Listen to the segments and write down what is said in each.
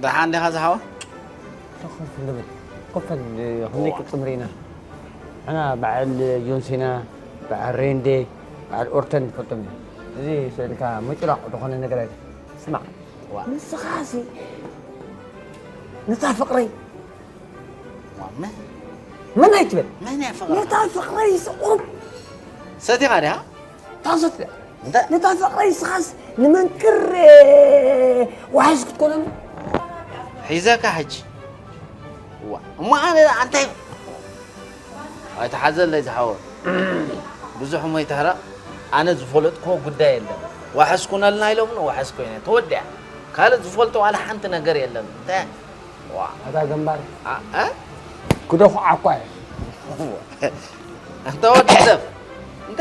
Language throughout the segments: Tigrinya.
ደሓን ዲኻ ዝሓወ? ኮፍ ንብል። ኮፍ ንብል። ክንደይ ክጽምር ኢና? ኣና በዓል ጆን ሲና፣ በዓል ሬንዴ፣ በዓል ኦርተን ንፈልጦም ኢና። እዚ ስእልካ ምጭራቕ ዝኾነ ነገር ኣይኮነን። ስማዕ፣ ዋ። ንስኻሲ ነታ ፍቕረይ ዋመ? መን ኣይትበል? መን እያ ፍቕርኻ? ነታ ፍቕረይ ስቑም። ሰቲኻ ዲኻ? ታኽሰት ዲያ? እንታይ? ነታ ፍቕረይ ስኻስ ንመንክር፣ እ፣ ዋሕስ ክትኮነሉ? ሒዘካ ሕጂ። ዋ፣ እሞ ኣነ ኣንታይ? ኣይትሓዘለይ ዝሓወ። ብዙሕ እሞ ይትሕረቕ። ኣነ ዝፈለጥክዎ ጉዳይ የለን። ዋሕስ ኩነልና ኢሎምኒ፣ ዋሕስ ኮይነ። ተወዲኣ። ካልእ ዝፈልጦ ዋላ ሓንቲ ነገር የለን። እንታይ? ዋ። ኣታ ገምባር። ኣ-፣ እ? ክደኹዓ እኳ እየ። እንተ ወዲ ሰብ። እንተ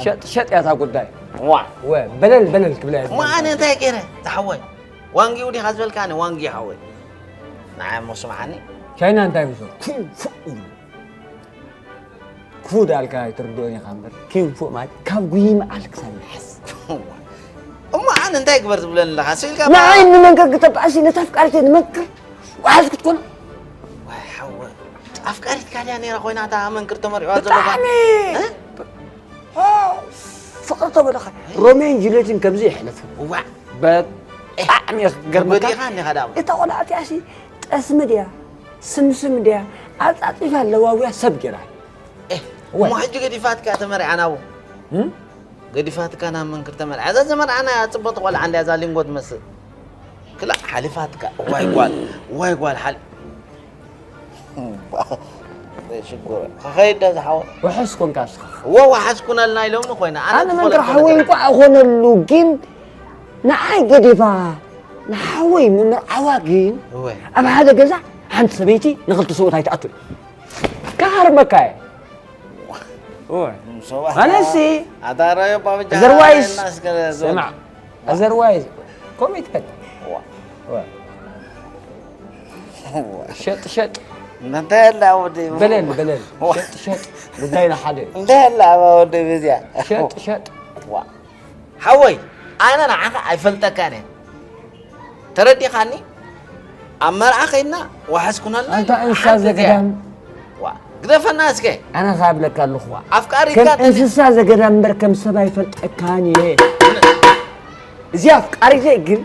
ሸጥ ሸጥ እያ እታ ጉዳይ። ዋ። ወ-፣ በለል በለል ክብላ እየ እሞ ኣነ ዝብል። እንታይ ገይረ? ዝሓወይ። ዋንጊ ውዲኻ ዝበልካኒ ዋንጊ ሓወይ። ንዓይ እሞ ስምዓኒ። ቻይና እንታይ ይብሉ? ኩ-፣ ፉ-፣ ይብሉ። ክፉእ ዳልካ ኣይትርድኦን ኢኻ እምበር፣ ኪንፉእ ማለት ካብ ጉይምዓል ክሳብ ነሓስ። እሞ ኣነ እንታይ ግበር ትብለኒ ኣለኻ? ስኢልካ ንዓይ ንመንገዲ ተባእሲ ነታ ኣፍቃሪተይ ንመንክር ዋሕስ ክትኮን? ዋይ ሓወ፣ ኣፍቃሪትካ ድያ ነይራ ኮይና እታ መንክር ተመሪዕዋ ዘሎ ጓል? ብጣዕሚ! እ? ኦ፣ ፍቕሪ ተበለኻ ሮሜን ጁልየትን ከምዚ ይሕለፉ። እዋዕ! ብጣዕሚ እየ ክገርመካ። ተጎዲእኻ እኒኻ ደኣ። እታ ቆልዓ እቲኣሲ ጠስሚ ድያ? ስምስም ድያ? ኣጻጺፋ ለዋውያ ሰብ ጌራ። ኤህ፣ እወ። እሞ ሕጂ ገዲፋትካ ተመርዓ ናብኡ? እም? ገዲፋትካ ናብ መንክር ተመርዓ። እዛ ዘመርዓና እያ ጽብቕቲ ቆልዓ እንድያ፣ እዛ ሊንጎ ትመስል። ክላእ ሓሊፋትካ። ዋይ ጓል፣ ዋይ ጓል ሓል-፣ ሽጉረ። ክኸይድ ዶ ዝሓወ? ውሑስ ኮንካ እስኻ። እወ፣ ውሓስ ኩነልና ኢሎምኒ ኮይና። ኣነ ኣነ መንክር ዝፈልጦ ሓወይ ነገር እንኳዕ ኣይኮነሉ፣ ግን ንዓይ ገዲፋ ንሓወይ ምምርዓዋ ግን እወ። ኣብ ሓደ ገዛ ሓንቲ ሰበይቲ ንኽልተ ሰብኡት ኣይትኣቱን። ክሃርመካ እየ። እወ። ኣነሲ ኣታ ራዮ ባብጃ otherwise፣ ስማዕ፣ otherwise፣ ኮሚትመንት። ዋ። እወ። ዋ። ሸጥ ሸጥ። እንታይ ኣላ ወዲ? በለል፣ በለል። ዋ። ሸጥ ሸጥ። ጉዳይና ሓደ እዩ። እንታይ ኣላ ወዲ በዚያ? ሸጥ ሸጥ። ዋ። ሓወይ፣ ኣነ ንዓኻ ኣይፈልጠካን እየ። ተረዲኻኒ? ኣብ መርዓ ኸይድና ዋሕስ ኩነልና ኣንታ እንስሳ ሓንቲ እዚኣ። ዘገዳም። ዋ፣ ግደፈና እስከ። ኣነ ኸኣ እብለካ ኣለኹ። ኣፍቃሪትካ ከም እንስሳ ዘገዳም እምበር ከም ሰብ ኣይፈልጠካን እየ። እዚ ኣፍቃሪተይ ግን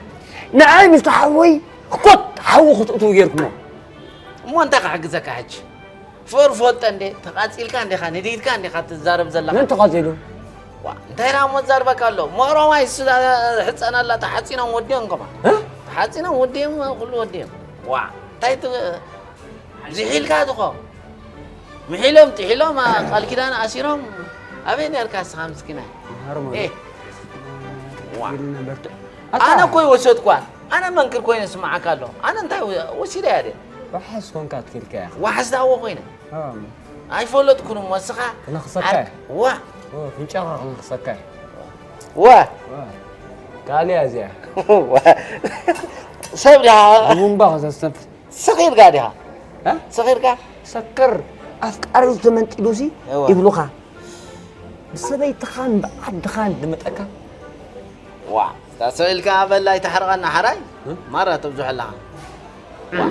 ንዓይ ምስ ሓወይ ኮት ሓዊ ክትእትዉ ጌርኩሞ። እሞ እንታይ ክሕግዘካ ሕጂ? ፍቕሪ ፈልጠ እንዴ? ተቓጺልካ እንዲኻ፣ ንዲድካ እንዲኻ ትዛረብ ዘለኻ። መን ተቓጺሉ? ዋ፣ እንታይ ደኣ እሞ ትዛርበካ ኣሎ? ሞሮማይ እሱ ሕጸና ኣላ፣ ተሓጺኖም ወዲኦም ከማ። እ? ተሓጺኖም ወዲኦም፣ ኩሉ ወዲኦም። ዋ፣ እንታይ ት-፣ ዝሒልካ ዝኾ? ምሒሎም፣ ጥሒሎም፣ ኣ-፣ ቃል ኪዳን ኣሲሮም። ኣበይ ነርካ እስኻ ምስኪናይ? ሃርሞን። ኤ። ዋ። ይልና በርትዕ። ኣታ። ኣነ እኮ ይወሰድኳ። ኣነ መንክር ኮይነ ስምዓካ ኣሎ። ኣነ እንታይ ወ-፣ ወሲደ እያ ድየ? ዋሕስ ኮንካ ትክልካ ኢኻ። ዋሕስ ዳዎ ኮይነ። ኣም። ኣይፈለጥኩን እሞ እስኻ ክነኽሰካ ዓርክ-፣ እየ። ዋ። ኦ፣ ፍንጫኻ ክነኽሰካ እየ። ዋ። ዋ። ካልእ እያ እዚኣ። ዋ። ሰብ ዲኻ? ቡምባ ከተስተንፍስ። ስኺርካ ዲኻ? እ? ስኺርካ? ሰክር፣ ኣፍቃሪኡ ተመንጢሉሲ እዋ። ይብሉኻ። ብሰበይትኻን ብዓድኻን ድምጠካ? ዋ፣ ስታሰ ኢልካ በላ ኣይተሕርቐና ሓራይ? እ? ማራ ተብዝሖ ኣለኻ። ዋ።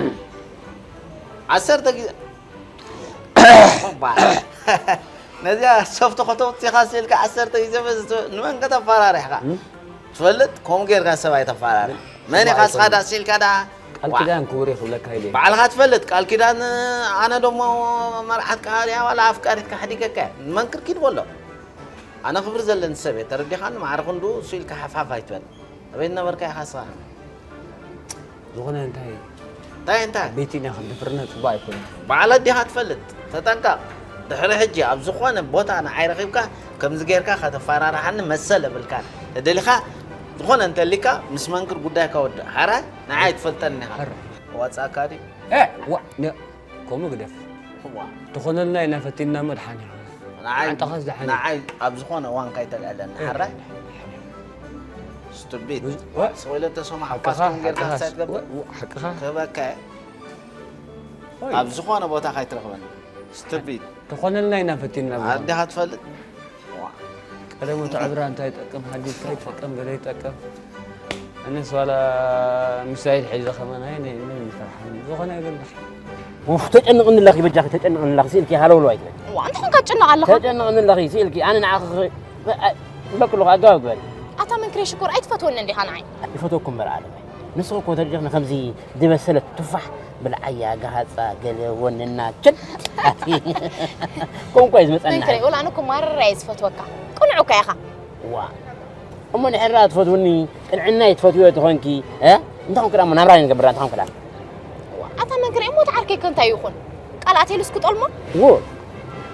ዓሰርተ ግዜ። ባ። ነዚኣ ሶፍት ከተውፅኻ ስኢልካ ዓሰርተ ግዜ በዚ ንመን ከተፈራሪሕካ? እ? ትፈልጥ? ከምኡ ጌርካ ሰብ ኣይተፈራርሕ። መን ኢኻ እስኻ ዳ ስኢልካ ዳ? ቃል ዋ። ኪዳን ክቡር እዩ ክብለካ ኢለ። ባዕልኻ ትፈልጥ። ቃል ኪዳን ኣነ ደሞ መርዓትካ እያ ዋላ ኣፍቃሪትካ ሓዲገካ እያ። ንመንክር ኪድ በሎ። ኣነ ክብሪ ዘለኒ ሰብ እየ። ተረዲኻኒ? ማዕረ ክንዱ እሱ ኢልካ ሓፍሓፍ ኣይትበል። ኣበይ ነበርካ ኢኻ እስኻ? ዝኾነ እንታይ እንታይ እንታይ? ቤቲ ኢና ክንድፍርነ ጽቡቕ ኣይኮነን። ባዕል ኣዴኻ ትፈልጥ። ተጠንቀቕ። ድሕሪ ሕጂ ኣብ ዝኾነ ቦታ ንዓይ ረኺብካ ከምዚ ጌርካ ከተፈራርሓኒ መሰል የብልካን። ተደሊኻ ዝኾነ እንተሊካ ምስ መንክር ጉዳይካ ወድእ። ሓራይ ንዓይ ትፈልጠኒ ኢኻ። ሕራይ። ዋጻካ ድዩ? ኤ፣ ዋ፣ ነ-፣ ከምኡ ግደፍ። ዋ። ትኾነልና ኢና ፈቲንና እሞ ድሓን ኢና። ንዓይ፣ ዓንጣኻስ ድሓን እዩ። ንዓይ ኣብ ዝኾነ እዋን ካይተልዕለኒ። እ። ሓራይ? ስቱቢድ። ብዙ-፣ ወ-፣ ስቕ ኢለ ተሰማዕ ሓቅኻ፣ ኳስኩም ጌርካ ሓቅኻ፣ ክሳይ ትገብር? ወ-፣ ወ-፣ ሓቅኻ። ክህበካ እየ። ኦይ። ኣብ ዝኾነ ቦታ ካይትረኽበኒ። ስቱቢድ። ትኾነልና ኢና ፈቲንና ብዝኾነ። ኣዴኻ ትፈልጥ? ዋ። ቀደም ወተዕብራ እንታይ ይጠቅም፣ ሃዲድ እንታይ ይጠቅም፣ ገለ ይጠቅም። ኣነስ ዋላ ሚሳይል ሒዘ ከማን ኣይ፣ ናይ ምን ይፈርሓኒ? ዝኾነ ይብል። ኡፍ፣ ተጨንቕኒ ኣለኺ፣ በጃኺ ተጨንቕኒ ኣለኺ፣ ስኢልኪ ሃለውለው ኣይትበል። እዋ፣ እንታይ ኾንካ ትጭነቕ ኣለኻ? ተጨንቕኒ ኣለኺ፣ ስኢልኪ ኣነ ንዓኺ ኽ-፣ እ-፣ እ-፣ በቅልኹ ኣጋባቢ ግበሪ። ኣታ መንክሬ ሽኮር፣ ኣይትፈትወኒ እንዲኻ ንዓይ? ይፈትወኩም እምበር ኣነ። ንስኺ እኮ ተረዲእኽኒ ከምዚ ዝበሰለት ቱፋሕ ብልዓያ፣ ገሃፃ፣ ገለ ወንና፣ ችድ። ኮንኳ እዩ ዝመፀና። መንክሬ፣ ወላ ኣነ እኮ ማረር እየ ዝፈትወካ። ቅኑዕ እኳ ኢኻ። ዋ። እሞ ንሕና ትፈትውኒ፣ ቅንዕናይ ትፈትውዮ ተኾንኪ፣ እ? እንታይ ኾንክላ እሞ ናብራ ንገብራ እንታይ ኾንክላ? ዋ፣ ኣታ መንክሬ፣ እሞ እቲ ዓርከይ ከ እንታይ ይኹን? ቃል ኣትየሉስ ክጠልሞ? ዎ።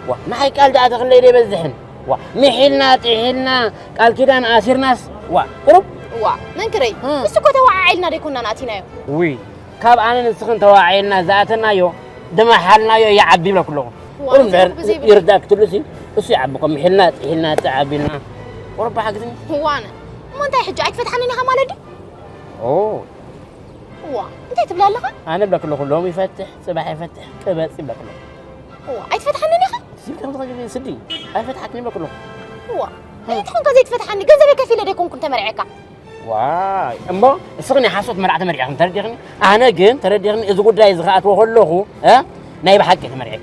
ዋ፣ ንዓይ ቃል ደኣ ተኽለይ ደይበዝሕን። ዋ፣ ምሒልና፣ ጥሒልና፣ ቃል ኪዳን ኣሲርናስ፣ ዋ፣ ቁሩብ። ዋ፣ መንክሬ፣ እ። ንሱ እኮ ተዋዓዒልና ደይኮንና ኣቲናዮ። ውይ፣ ካብ ኣነ ንስኽን ተዋዒልና ዝኣተናዮ፣ ድመሓልናዮ ይዓቢ ይብለኩ ኣለኹ። ዋ፣ ቁሩብ እዚ እንድሕር ብዘይ ብዘይ ይርዳእኪ ትብልሲ፣ እሱ ይዓቢ እኮ፣ ምሒልና፣ ጥሒልና፣ ተዓቢልና። ቁሩብ ብሓግዝኒ። ዋነ፣ እሞ እንታይ ሕጂ ኣይትፈትሓንን ኢኻ ማለት ድዩ? ኦ። ዋ፣ እንታይ ትብል ኣለኻ? ኣነ እብለኪ ኣለኹ፣ ሎሚ ይፈትሕ፣ ጽባሕ ይፈትሕ፣ ቅበጽ ይብለኪ ኣለኹ። ዋ፣ ኣይትፈትሓንን ኢኻ? ሲል ከም ዝኸ-፣ ስዲ፣ ኣይፈትሓክን ይብለኪ ኣለኹ። ዋ፣ እንታይ ትኾንካ ዘይትፈትሓኒ? ገንዘበይ ከፊለ ደይኮንኩን ተመርዔካ። ዋይ፣ እሞ እስኺ ናይ ሓሶት መርዓ ተመርዒኽን ተረዲኽኒ? ኣነ ግን ተረዲኽኒ፣ እዚ ጉዳይ እዚ ከኣትዎ ከለኹ፣ እ፣ ናይ ብሓቂ ተመርዒኺ።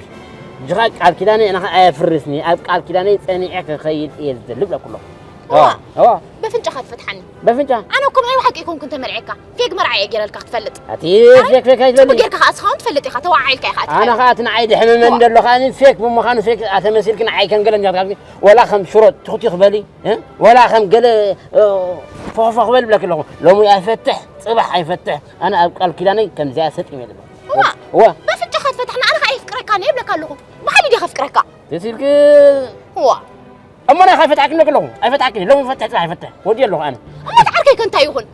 እጅኻ ቃል ኪዳነይ ኣነ ኸኣ ኣየፍርስኒ፣ ኣብ ቃል ኪዳነይ ጸኒዐ ክኸይድ እየ ዝደሊ እብለኩ ኣለኹ። እዋ፣ እዋ፣ እዋ። በፍንጫኻ ትፈትሓኒ። በፍንጫ? ኣነ እኮ ናይ ብሓቂ ኣይኮንኩን ተመርዒካ። ፌክ መርዓ እየ ገይረልካ ክትፈልጥ። ኣቲ ኣረ፣ ፌክ፣ ፌክ ኣይትበሊ። ጽቡቅ ጌርካ ከኣ እስኻ እውን ትፈልጥ ኢኻ፣ ተዋዓዒልካ ኢኻ ኣነ ትኸይድ። ኸኣ እቲ ንዓይ ድሕምመኒ እዋ። ደሎ ኸኣ ፌክ ብምዃኑ ፌክ ኣተመሲልኪ ንዓይ ከም ገለ እንጃ ትጋብዚ። ወላ ከም ሽሮ ትኽትኽ በሊ፣ እ? ወላ ከም ገለ፣ እ፣ ፎኽፎኽ በል ብለኪ ኣለኹ። ሎሚ ኣይፈትሕ፣ ጽባሕ ኣይፈትሕ። ኣነ ኣብ ቃል ኪዳነይ ከምዚኣ ሰጢመ ኣለኹ። እዋ፣ እዋ። በፍንጫኻ ትፈትሓኒ፣ ኣነ ኸኣ የፍቅረካ እየ ይብለካ ኣለኹ። ብሓይሊ ድየ ከፍቅረካ? ተሲልኪ እዋ። እሞ ናይ ከይፈትሓኪ ኣለኹ ኣለኹ። ኣይፈትሓኪ። ሎሚ ፈትሕ፣ ጽባሕ ኣይፈትሕ። ወዲ ኣለኹ ኣነ። እሞ እቲ ዓርከይ ከ እንታይ ይኹን?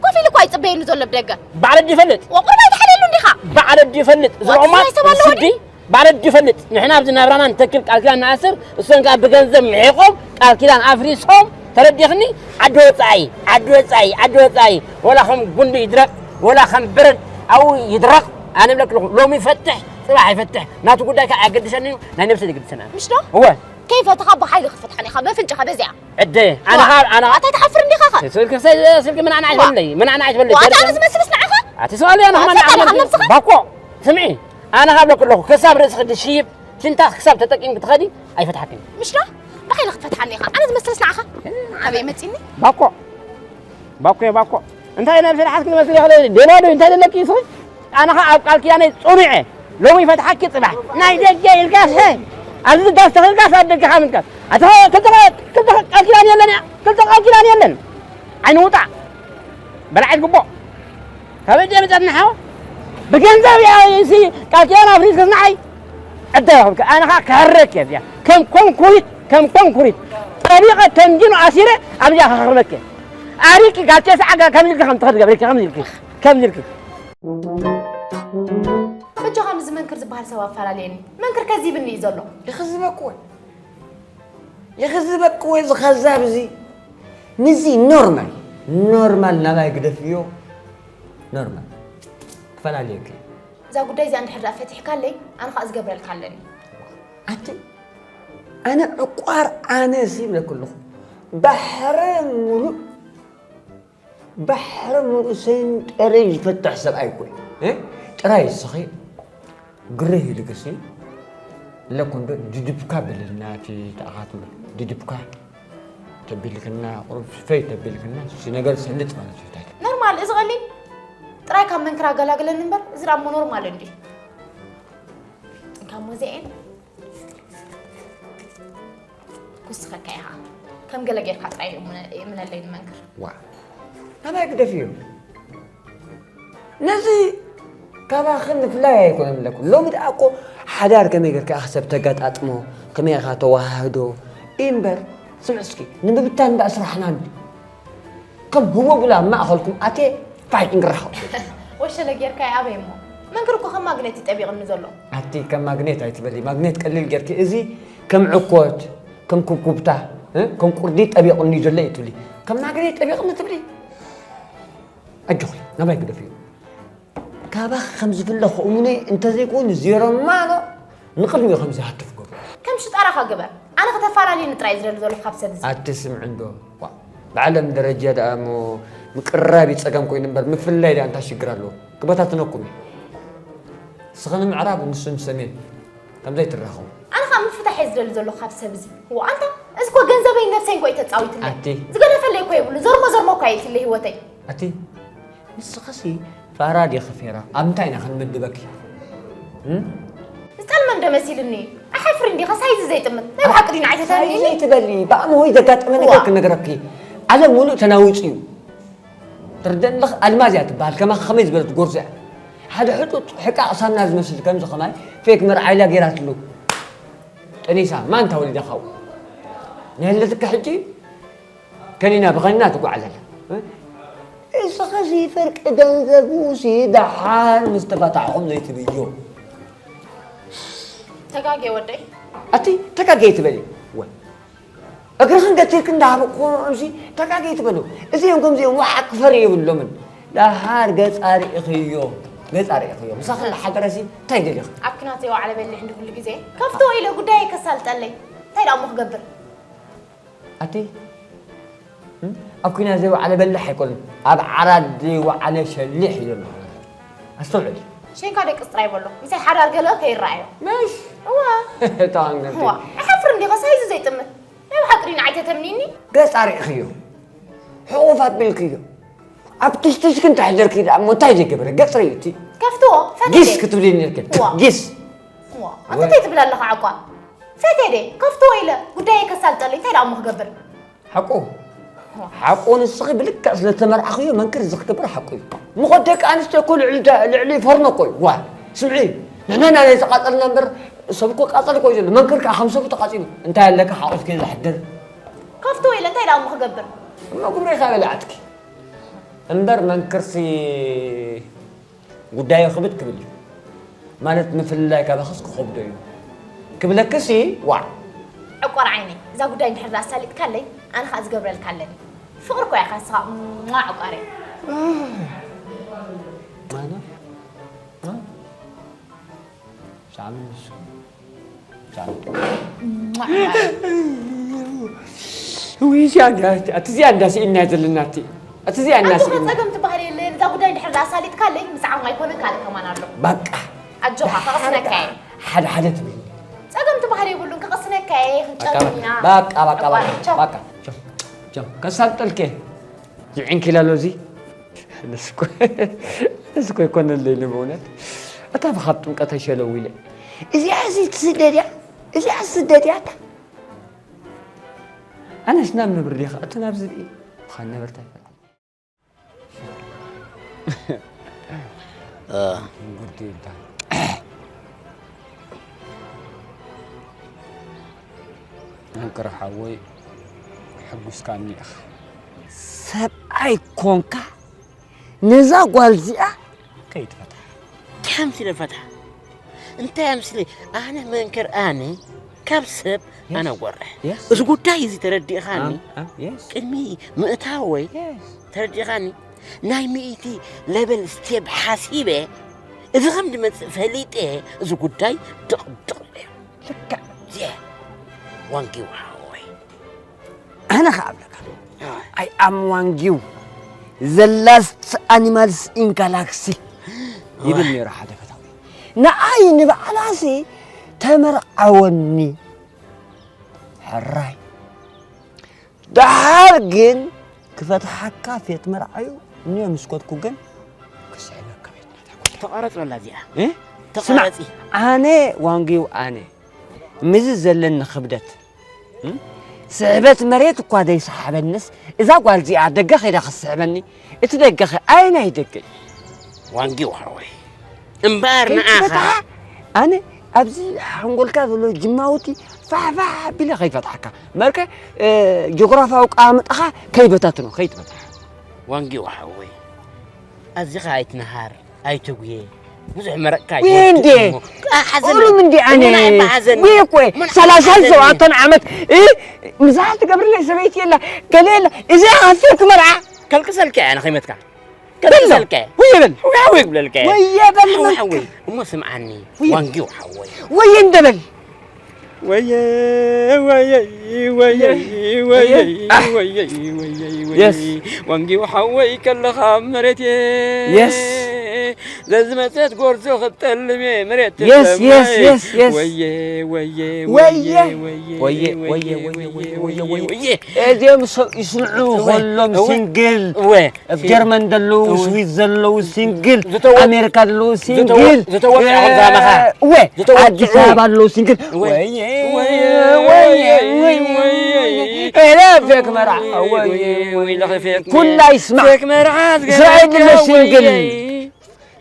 ኮፍ ኢሉ እኳ ይጽበየኒ ዘሎ ብደገ። ባዕለ ድዩ ይፈልጥ? ወቁርባ ኣይትሓልየሉ እንዲኻ። ባዕለ ድዩ ይፈልጥ? እዚ ባዕለ ሎማት ይሰብ ኣለዎ ስዲ፣ ድዩ? ባዕለ ድዩ ይፈልጥ? ንሕና ኣብዚ ናብራና ንተክል ቃል ኪዳን ንኣስር፣ እሶም ከኣ ብገንዘብ ምሒቖም ቃል ኪዳን ኣፍሪሶም፣ ተረዲኽኒ? ዓዲ ወጻኢ፣ ዓዲ ወጻኢ፣ ዓዲ ወጻኢ። ወላ ከም ጉንዲ ይድረቕ፣ ወላ ከም በረድ ኣብኡ ይድረቕ። ኣነ እብለኪ ኣለኹ፣ ሎሚ ይፈትሕ፣ ጽባሕ ኣይፈትሕ። ናቱ ጉዳይ ከኣ ኣየገድሰንን እዩ፣ ናይ ነብሰይ ዘገድሰና። ምሽ ዶ? እወ። ከይፈተኻ ብሓይሊ ክትፈትሓኒ ኢኻ፣ በፍንጭኻ በዚኣ። ዕደ፣ ኣነ ዋ፣ ኸኣ፣ ኣነ ኣታ ትሓፍር እንዲኻ ኸ? ስልኪ፣ ስልኪ፣ ስልኪ ምንዓና ዋ። ኣይትበለይ፣ ምንዓና ኣይትበለይ፣ ዋ፣ ኣታ ተረዲኺ? ኣነ ዝመስልስ ንዓኻ? ኣቲ ሰዋል እያ፣ ዋ፣ ንኽመን ፈታኒ ዓመል ኻብ ነብስኻ? ባኮ፣ ስምዒ፣ ኣነ ኻብ ለኩ ኣለኹ፣ ክሳብ ርእስኺ ድሽይብ፣ ሽንታ ክሳብ ተጠቂምኪ ትኸዲ፣ ኣይፈትሓክን። ምሽ ዶ? ብሓይሊ ክትፈትሓኒ ኢኻ፣ ኣነ ዝመስልስ ንዓኻ? ኣበይ መጺኒ? ባኮ፣ ባኮ፣ ባኮ። እንታይ ነብሲ ደሓት ክትመስሊ ኢኽሊ? ደማ ዶ እንታይ ዘለኪ ንስኺ? ኣነ ኸኣ ኣብ ቃል ኪዳነይ ጽኑዕ እየ። ሎሚ ፈትሓኪ ጽባሕ። ናይ ደገ ኢልካስ፣ ሄ! ኣብዚ ዳስ ተኺልካስ ኣብ ደገ ካብ ምትካል። ኣቲ ኸ-፣ ክልተ ኸ-፣ ክልተ ኸ-፣ ቃል ኪዳን የለን እያ። ክልተ ቃል ኪዳን የለን። ዓይኒ ውጣ። በላዒት ግቦ። ካበይ ድየ መጻት ንሓው? ብገንዘብ እያ እሲ ቃል ኪዳን ኣፍሪስክስ ንዓይ። ዕደ ይኹንኪ። ኣነ ኸኣ ክሕረክ እየ እዚኣ። ከም ኮንኩሪት፣ ከም ኮንኩሪት። ጠቢቐ ከም ጂኖ ኣሲረ ኣብዚኣ ከኽርመክ እየ። ኣሪቂ ጋብቼ ሰዓጋ ከምዚ ኢልኪ ከም ትኸዲ ገብረኪ፣ ከምዚ ኢልኪ፣ ከምዚ ኢልኪ። በጃኻ ምስዚ መንክር ዝበሃል ሰብ ኣፈላለየኒ። መንክር ከዚብኒ እዩ ዘሎ። ይኽዝበኪ ወይ? ይኽዝበኪ ወይ እዚ ኸዛብ እዚ? ምስዚ ኖርማል፣ ኖርማል ናባይ ግደፍዮ። ኖርማል። ክፈላለየኪ። እዛ ጉዳይ እዚኣ እንድሕር ደኣ ፈቲሕካለይ፣ ኣነ ኸኣ ዝገብረልካ ኣለኒ። ኣቲ፣ ኣነ ዕቋር ኣነስ ይብለኪ ኣለኹ። ባሕረ ሙሉእ ባሕሪ ምርኡሰይን ጥረይ ዝፈትሕ ሰብኣይ እኮ እዩ። እ? ጥራይ እስኺ ግርህ ኢልክሲ ኣለኩ እንዶ ድድብካ በለልና እቲ ተኣኻትሎ ድድብካ ተቢልክና ቁሩብ ስፈይ ተቢልክና እዚ ነገር ሰልጥ ማለት እዩ። ኖርማል እዚ ቐሊል ጥራይ ካብ መንክር ኣገላግለኒ እምበር እዚ ደኣ እሞ ኖርማል እንዲ። እንካ እሞ እዚኤን ክውስኸካ ኢኻ። ከም ገለ ጌርካ ጥራይ ይእምነ-፣ ይእምነለይ ንመንክር። ዋ፣ ናባይ ግደፍዮ። ነዚ ካባኽን ምፍላይ ኣይኮነን ኣለኩ። ሎሚ ደኣ እኮ ሓዳር ከመይ ጌርካ ኢኻ ሰብ ተገጣጥሞ፣ ከመይ ኢኻ ተወሃህዶ እምበር፣ ስምዕ እስኪ፣ ንምብታን ደኣ ስራሕና እንዲ። ከም ህቦብላ ኣብ ማእኸልኩም ኣትየ ፋይት ንራኸብ። ወሸለ ጌርካዮ ኣበይ እሞ? መንክር እኮ ከም ማግኔት እዩ ጠቢቕኒ ዘሎ። ኣቲ ከም ማግኔት ኣይትበሊ። ማግኔት ቀሊል ጌርኪ። እዚ ከም ዕኮት፣ ከም ኩብኩብታ፣ እ? ከም ቁርዲ ጠቢቕኒ ዘሎ እዩ ትብሊ። ከም ማግኔት ጠቢቕኒ ትብሊ? ኣጆኺ፣ ናባይ ግደፍዮ። ካባኺ ከም ዝፍለ ክእሙነ እንተዘይኮይኑ ዜሮ ማኖ ንቕድሚኡ ከም ዝሃትፍ ገብሮ። ከም ሽጣራኻ ግበር። ኣነ ከተፋላልየኒ ጥራይ እዩ ዝደሊ ዘሎ ካብ ሰብ እዚ። ኣቲ ስምዒ እንዶ፣ ዋ፣ ብዓለም ደረጃ ደኣ እሞ ምቅርራብ እዩ ጸገም ኮይኑ እምበር ምፍልላይ ደኣ እንታይ ሽግር ኣለዎ? ክበታትነኩም እዩ። ንስኺ ንምዕራብ ንሱ ንሰሜን ከም ዘይትራኸቡ። ኣነ ኸኣ ምፍታሕ እየ ዝደሊ ዘሎ ካብ ሰብ እዚ። ዋ፣ ኣንታ፣ እዚ እኮ ገንዘበይን ነብሰይን እኮ እዩ ተጻዊትለይ። ኣቲ። ዝገደፈለይ እኮ የብሉ፣ ዘርሞ ዘርሞ እኮ እዩ ኢትለይ ህይወተይ። ኣቲ፣ ንስኽሲ ፋራ ዲኺ ፌራ? ኣብ ምንታይ ኢና ክንምድበኪ? እም? ዝጠልመ እንዶ መሲልኒ። ኣሕፍር እንዲኻ ሳይዝ ዘይጥምት። ናይ ብሓቂ ድዩ ንዓይ ሳይዝ ተተርኒኒ? ዘይትበሊ፣ ብኣምሆይ ዘጋጠመ ነገር ዋ። ክነግረኪ። ዓለም ሙሉእ ተናዊጹ እዩ። ትርደን ኣለኽ ኣልማዝ እያ ትበሃል፣ ከማኻ ከመይ ዝበለት ጎርዞ እያ። ሓደ ሕጡጥ ሕቃቕ ሳና ዝመስል ከምዚ ከማይ ፌክ መርዓ ኢላ ጌራትሉ። ጠኒሳ፣ ማን ተወሊዳ ካብኡ? ንህለትካ ሕጂ ከኒና ብኸኒና ትጓዓዝ ኣላ። እስኸ ሲ ፍርቂ ገንዘቡ ሲ ደሓር ምስ ተፋታሕኹም ዘይትብዮ። ተጋጌ ወደይ። ኣቲ ተጋጌ ትበሊ። ወ-፣ እግርኽን ገቲርክ እንዳሃበ ኮምሲ ተጋጌ ትበሉ። እዚኦም ከምዚኦም ዋዓ ክፈሪ የብሎምን። ደሓር ገጻ ርኢኽዮ፣ ገጻ ርኢኽዮ። ምሳኺ ዝሓደረ ሲ እንታይ ደሊኺ? ኣብ ኲናት ዘይወዓለ በሊሕ እንዲ ኩሉ ግዜ። ከፍቶ ኢለ ጉዳየይ ከሳልጠለይ። እንታይ ደኣ እሞ ክገብር? ኣቲ፣ እም? ኣብ ኲናት ዘይወዓለ በላሕ ኣይኮነን፣ ኣብ ዓራት ዘይወዓለ ሸሊሕ እዩ ዘሎ። ኣስተውዕል። ሸንካ ደቅስ ጥራይ በሎ፣ ምሳይ ሓዳር ገለ ከይረኣዮ። ምሽ? እዋ። እታ ሃንገርቲ። እዋ፣ እሓፍር እንዲኸ ሳይዙ ዘይጥምት። ናይ ብሓቂ ድዩ ንዓይ ተተምኒኒ? ገጽ ኣርኢኽዮ። ሕቑፍ ኣቢልክዮ። ኣብ ትሽትሽኪ እንተሕደርኪ ደኣ እሞ እንታይ ዘይገበረ? ገጽ ርእዩ እቲ። ከፍትዎ፣ ፈትየ። ጊስ ክትብሊ ነርኪ። እዋ። ጊስ። እዋ፣ ኣንተ እንታይ ትብል ኣለኻ ዓቋ? ፈትየ ደ፣ ከፍትዎ ኢለ፣ ጉዳየይ ከሳልጠለይ፣ እንታይ ደኣ እሞ ክገብር? ሓቁ። ሓቁ ንስኺ ብልክዕ ስለ ተመርዓኽዮ መንክር እዚ ክገብር ሓቁ እዩ። ምኾ ደቂ ኣንስትዮ እኮ ልዕሊ ዳ-፣ ልዕሊ ፈርኖ እኮ እዩ። ዋ፣ ስምዒ፣ ንሕና ኢና ዘይተቃጸልና እምበር ሰብ እኮ ቃጸል እኮ እዩ ዘሎ። መንክር ከኣ ከም ሰቡ ተቃጺሉ። እንታይ ኣለካ ሓቑፍኪ ዘሕድር? ከፍቶ ኢለ እንታይ ደኣ እሞ ክገብር? እሞ ግብሪ ኢኻ በሊዓትኪ። እምበር መንክርሲ ጉዳዩ ክብድ ክብል እዩ። ማለት ምፍልላይ ካባኽስ ክኸብዶ እዩ። ክብለክሲ ዋዕ። ዕቋር ዓይነይ፣ እዛ ጉዳይ እንድሕር ደኣ ኣሳሊጥካለይ፣ ኣነ ኸኣ ዝገብረልካ ኣለኒ። ፍቕሪ እኮ ኢኻ ንስኻ፣ ሟ ዕቋረይ። ማና? አ? ሳሚ ንሱ። ሳሚ። ሟ ዕቋረይ። ውይ፣ እዚኣ እንዳ-፣ ኣቲ እዚኣ እንዳስኢና ዘለና ኣቲ። ኣቲ እዚኣ ኣቲ እንዳስኢና። ጸገም ትበሃል የለን። እዛ ጉዳይ እንድሕር ደኣ ኣሳሊጥካለይ፣ ምስዓም ኣይኮነን ካልእ ከማን ኣሎ። በቃ። ኣጆኻ፣ ከቕስነካ እየ። ሓደ ሓደ ትብል። ጸገም ትበሃል የብሉን፣ ከቕስነካ እየ፣ በቃ፣ ክንጨርም ኢና። በቃ፣ በቃ፣ በቃ፣ ቻው። በቃ፣ ቻው፣ ቻው። ከሳልጠልከ። ይዕንኪላሎ እዚ። እዚ እኮ፣ እዚ እኮ ኣይኮነለይን ብእውነት። እታ ብኻብ ጥምቀት ኣይሸለው ኢለ። እዚኣ እዚ ትስደድ እያ? እዚኣ ትስደድ እያ እታ? ኣነስ ናብ ነብሪ ዲኻ? እቲ ናብ ዝብኢ ምዃን ነበርታ ኣይፈልጥን። እ። ጉድ ይብሃል። መንክር ሓወይ፣ ሕጉስካኒ ኢኻ። ሰብኣይ ኮንካ ነዛ ጓል እዚኣ ከይትፈትሓ። ከምሲ ኢለ ፈትሓ። እንታይ ኣምስለ ኣነ መንክር ኣነ ካብ ሰብ የስ። ኣነ ወርሕ። የስ። እዚ ጉዳይ እዚ ተረዲእኻኒ? ኣም፣ ኣም፣ የስ። ቅድሚ ምእታወይ የስ። ተረዲእኻኒ? ናይ ሚእቲ ለበል ስቴፕ ሓሲበ እዚ ከም ድመጽእ ፈሊጠ እዚ ጉዳይ ድቕድቕ ኢለ። ልክዕ። የ ዋንጊው ሓወይ። ኣነ ኸዓ እብለካ፣ ኣይ። I am ዋንጊው፣ the last animals in galaxy ይብል ነይሩ ሓደ ፈታዊ። ንዓይ ንባዕላሲ ተመርዓወኒ። ሕራይ። ደሓር ግን ክፈትሓካ ፌት መርዓዩ እኒኦ ምስ ከድኩ ግን ክስዕበካ ፌት ናታ። ተቋረጽ በላ እዚኣ። እ? ስማዕ፣ ተቋረጺ። ኣነ ዋንጊው ኣነ ምዚ ዘለኒ ክብደት፣ እ? ስሕበት መሬት እኳ ዘይሰሓበንስ፣ እዛ ጓል እዚኣ ደገ ከይዳ ክትስሕበኒ፣ እቲ ደገ ኸ ኣየናይ ደገ እዩ? ዋንጊው ሓወይ፣ እምበኣር ንኣኻ ከይትፈትሓ፣ ኣነ ኣብዚ ሓንጎልካ ዘሎ ጅማውቲ ፋሕፋሕ ኣቢለ ከይፈትሓካ፣ መርከ፣ እ፣ ጂኦግራፋዊ ኣቀማምጣኻ ከይበታትኖ፣ ከይትፈትሓ። ዋንጊው ሓወይ፣ ኣዚኻ ኣይትንሃር። ኣይትጉየ። ብዙሕ መረቕካ ጉየ እንዴ? ኣይትወስድ እሞ። ኣ፣ ሓዘን ቁሩብ እንዴ ኣነ? እሙን ኣይበሓዘን። ጉየ እኮ እየ። እሙን ሰላሳን ኣይበሓዘን። ሸውዓተን ዓመት፣ እ፣ ምሳሕ ትገብርለይ ሰበይቲ የላ፣ ገለ የላ። እዚ ኣፊርክ መርዓ። ከልቅሰልካ እየ ኣነ ከይመትካ። በሎ። ከልቅሰልካ እየ። ወየ በል። ሓወይ፣ ሓወይ ክብለልካ እየ። ወየ በል ሓወይ፣ መንካ። ሓወይ። እሞ ስምዓኒ። ወየ። ዋንጊው ሓወይ። ወየ እንደ በል። ወየ ወየ ወየ ወየ ወየ ወየ ወየ። ዋንጊው ሓወይ ከለኻ መሬት እየ። ዘዝመጸት ጎርዞ ክጠልም እየ መሬት። ወየ ወየ ወየ ወየ ወየ ወየ ወየ ወየ። እዚኦም ይስምዑ ከሎም ሲንግል። ኣብ ጀርመን ዘለዉ፣ ስዊስ ዘለዉ ሲንግል፣ ኣሜሪካ ዘለዉ ሲንግል፣ ዝተወቅዑ ከምዛ መኻ። እወ፣ ኣዲስ ኣበባ ኣለዉ ሲንግል። ወየ፣ ወየ፣ ወየ፣ ወየ። ኤለ ፌክ መርዓ፣ ወየ፣ ወይለኸ ፌክ ኩላ ይስማዕ። ፌክ መርዓ እስራኤል ዝገበርካ ዘሎ ሲንግል። ወየ።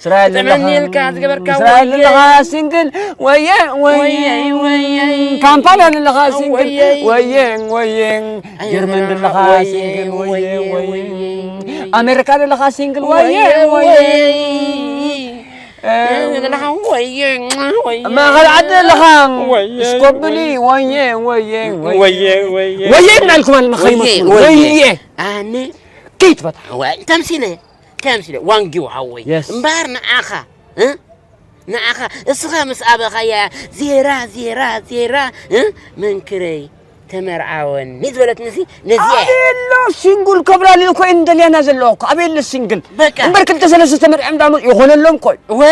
እስራኤል ዘለኻ፣ ጥመኒ ኢልካ ዝገበርካ እስራኤል ወየ። ዘለኻ ሲንግል፣ ወየ፣ ወየ። ወየ፣ ወየ። ካምፓላ ዘለኻ ሲንግል፣ ወየ። ወየ፣ ወየ። ኣይ፣ ጀርመን ዘለኻ ወየ፣ ሲንግል፣ ወየ፣ ወየ፣ ወየ። ወየ። ኣሜሪካ ዘለኻ ሲንግል፣ ወየ፣ ወየ፣ ወየ። ወየ። እ፣ ዘለኻ ወየ፣ ወየ። ማእኸል ዓዲ ዘለኻ፣ ወየ፣ ስኮብሊ፣ ወየ። ወየ፣ ወየ፣ ወየ። ወየ፣ ወየ። ወየ እናልኩም ኣልመኸይመኩም። ወየ፣ ወየ። ወየ። ኣነ ከይትፈትሓ። ወየ፣ ተምሲለ። ተምሲለ ዋንጊው ሓወይ። የስ። እምበኣር ንዓኻ፣ እ? ንዓኻ፣ እስኻ ምስ ኣበኻያ ዜራ፣ ዜራ፣ ዜራ፣ እ? መንክረይ ተመርዓወኒ ዝበለትንሲ ነዚኣ እያ። ኣቤሎ ሲንግል ኮብላሊ እኮ እየን ደልያና ዘለዋ እኮ። ኣቤሎ ሲንግል። በቃ። እምበር ክልተ ሰለስተ ተመርዕም ዳሞ ይኾነሎም እኮ። ወ?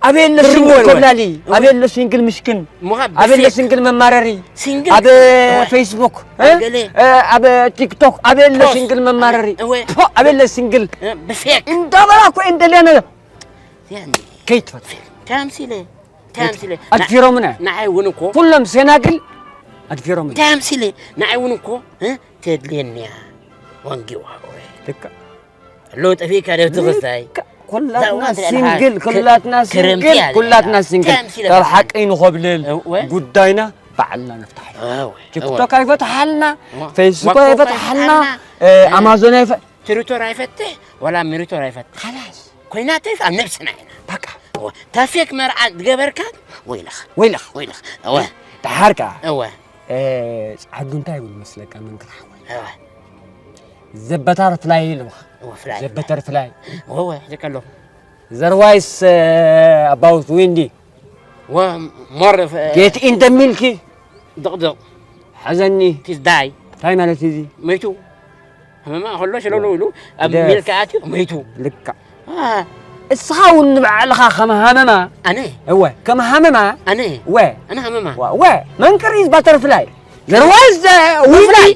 ኣቤሎ ትርጉም ሲንግል ኣለዎ። ኮብላሊ። እወ። ኣቤሎ ሲንግል ምሽክን። እሞ ኸ ኣቤሎ ብፌክ። ሲንግል መማረሪ። ሲንግል። ኣብ እወ። ፌስቡክ፣ እ? ኣብ ገለ። እ፣ ኣብ ቲክቶክ፣ ኣቤሎ ፖስት። ሲንግል መማረሪ። እወ። ፖ፣ ኣቤሎ ሲንግል። እ፣ ብፌክ። እንዳበላ እኮ እየን ደልያና። ያኒ። ከይትፈትሕ። ተምሲለ። ተምሲለ። ኣድፊሮምና። ንዓይ እውን እኮ። ኩሎም ሴናግል ኣድፊሮምና። ተምሲለ። ንዓይ እውን እኮ፣ እ? ተድልየኒ እያ። ዋንጊው ሓወይ። ልክዕ። ኣለዉ ጠፊእካ ዶ ትኽስታይ? ልክዕ። ኩላትና እዛ እዋን ትሪኣ ኣለኻ፣ ሲንግል፣ ክ-፣ ኩላትና ክረምቲ ሲንግል፣ እያ ኩላትና ዘለና። ሲንግል። ተምሲለ ካብ በዓል። ሓቂ ንኸብልል እወ። ጉዳይና ባዕልና ንፍታሕ። እወ፣ እወ። ቲክቶክ ኣይፈትሓልና፣ እወ። ፌስቡክ ዋኮ ኣይፈትሓልና፣ ኣይፈትሓልና። እ፣ እ። ኣማዞን ኣይፈ-፣ ትሪቶር ኣይፈትሕ፣ ዋላ ሚሪቶር ኣይፈትሕ። ካላስ። ኮይናተይስ ኣብ ነብስና ኢና። በቃ። እወ። ታፌክ መርዓ ዝገበርካ ወይለኻ። ወይለኻ። ወይለኻ። እወ። ደሓር ከኣ፣ እወ። እ፣ ጻዕዱ እንታይ ይብል መስለካ መንክር ሓወይ? እወ። ዘበታር ፍላይ ኢልዋ። እወ፣ ፍላይ። ዘበተር ፍላይ። እወ፣ እወ፣ ሕዚ ከለኹ። Otherwise, uh, about Windy. ወ-፣ more of, uh, Get in the milky. ድቕድቕ። ሓዘኒ። ቲስ ዳይ። እንታይ ማለት እዩ እዚ? መይቱ። ሃመማ ከሎ ሸለሎ ኢሉ ኣብ ደ-፣ ሚልካ ኣትዩ መይቱ። ልክዕ። አ። እስኻ እውን ንባዕልኻ ከም ሃመማ። ኣነ? እወ፣ ከም ሃመማ። ኣነ? እወ። ኣነ ሃመማ? እወ፣ እወ። መንክር is butterfly. Otherwise, uh, Windy. Butterfly.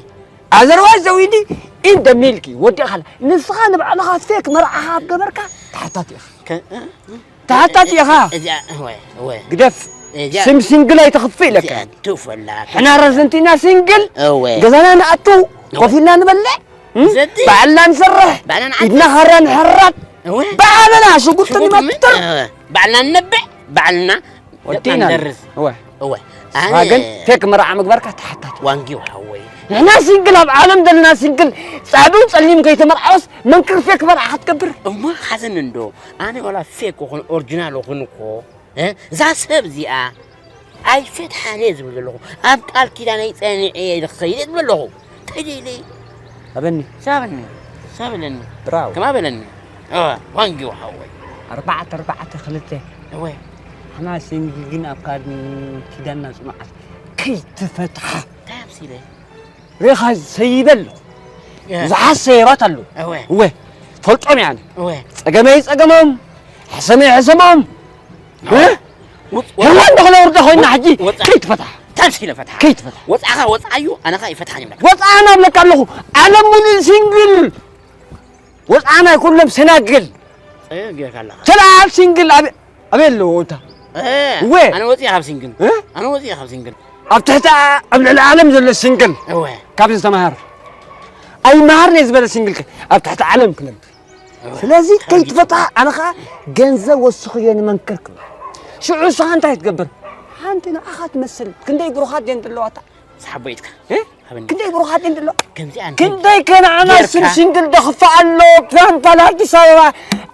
Otherwise, the Windy in the milky. ወዲእኻ። ንስኻ ንባዕልኻ ፌክ መርዓኻ ኣብ ገበርካ ተሓታቲ ኢኻ። ከ-፣ እ? ተሓታቲ ኢኻ። እዚኣ፣ እወ፣ እወ። ግደፍ። እዚኣ፣ ስም ሲንግል ኣይተኽፍእ ኢለካ። እዚኣ ትውፈላ። ሕና ረዘንቲና ሲንግል። እወ። ገዛና ንኣቱ፣ እወ። ኮፍ ኢልና ንበልዕ። እም? ዘቲ። ባዕልና ንሰርሕ። ባዕልና ንዓጽፍ። ኢድና ኻራ ንሕራድ። እወ። ባዕልና ሽጉርቲ ሽጉርቲ ንመጥር። እወ። ባዕልና ንነብዕ። ባዕልና ወዲና። ንደርስ። እወ። እወ። ንስኻ ኣነ ግን ፌክ መርዓ ምግባርካ ተሓታቲ። ዋንጊው ሓወይ። ንሕና ሲንግል፣ ኣብ ዓለም ዘለና ሲንግል፣ ጻዕዱን ጸሊም ከይተመርዓወስ መንክር ፌክ መርዓ ክትገብር። እሞ ሓዘኒ እንዶ፣ ኣነ ዋላ ፌክ ይኹን ኦሪጂናል ይኹን እኮ፣ እ፣ እዛ ሰብ እዚኣ ኣይፈትሓን እየ ዝብል ዘለኹ። ኣብ ቃል ኪዳነይ ጸኒዐ እየ ዝኸይድ ዝብል ዘለኹ። እንታይ ደይለይ? ሃበኒ። ሳበኒ። ሳበለኒ። ብራው። ከማ በለኒ። እ፣ ዋንጊው ሓወይ። ኣርባዕተ፣ ኣርባዕተ፣ ክልተ። እወ። ኣሕና ሲንግል ግን ኣብ ካድ-፣ ኪዳንና ጽኑዓት ከይትፈትሓ። እንታይ ኣምሲለ? ሬኻ ሰይበ ኣለኹ። እ። ብዙሓት ሰየባት ኣለዉ። እወ። እወ። ፈልጦም እየ ኣነ። እወ። ጸገመይ ጸገሞም፣ ሕሰመይ ሕሰሞም። እወ። እ? ውጽ-፣ ሄዋን ዶ ክነውርዳ ኮይና ሕጂ ወጻ-፣ ከይትፈትሓ። እንታይ ኣምሲለ ፈትሓ? ከይትፈትሓ። ወጻኻ ወጻ እዩ፣ ኣነ ኸኣ ይፈትሓን ይብለካ። ወጻ ኣነ እብለካ ኣለኹ። ዓለም ሙሉእ ሲንግል። ወጻና ኩሎም ሰናግል። ጸገም ጌርካ ኣለኻ። ተለዓል ሲንግል ኣበ-፣ ኣበይ ኣለዎ ወታ? እ፣ እወ። ኣነ ወጺኤ ካብ ሲንግል። እ? ኣነ ወጺኤ ካብ ሲንግል። ኣብ ትሕቲ ኣ-፣ ኣብ ልዕሊ ዓለም ዘሎ ሲንግል። እወ። ካብ ዝተማሃር። ኣይመሃርነ ዝበለ ሲንግል ከ-፣ ኣብ ትሕቲ ዓለም ክነብር። እወ። ስለዚ ካብ ከይትፈትሓ፣ ኣነ ኸኣ ገንዘብ ወስኽዮ ንመንክር ክብል። ሽዑ ንስኻ እንታይ ትገብር? ሓንቲ ንዓኻ ትመስል ክንደይ ብሩኻት ድየን ዘለዋታ? ሰሓቦ ኢድካ። እ? ሃበኒ። ክንደይ ብሩኻት እንድሎ? ከምዚኣ እንተ ክንደይ ከነኣና ጌርካ። ስም ሲንግል ደኽፋ ኣሎ፣ ፕላምፓል ኣዲስ ኣበባ፣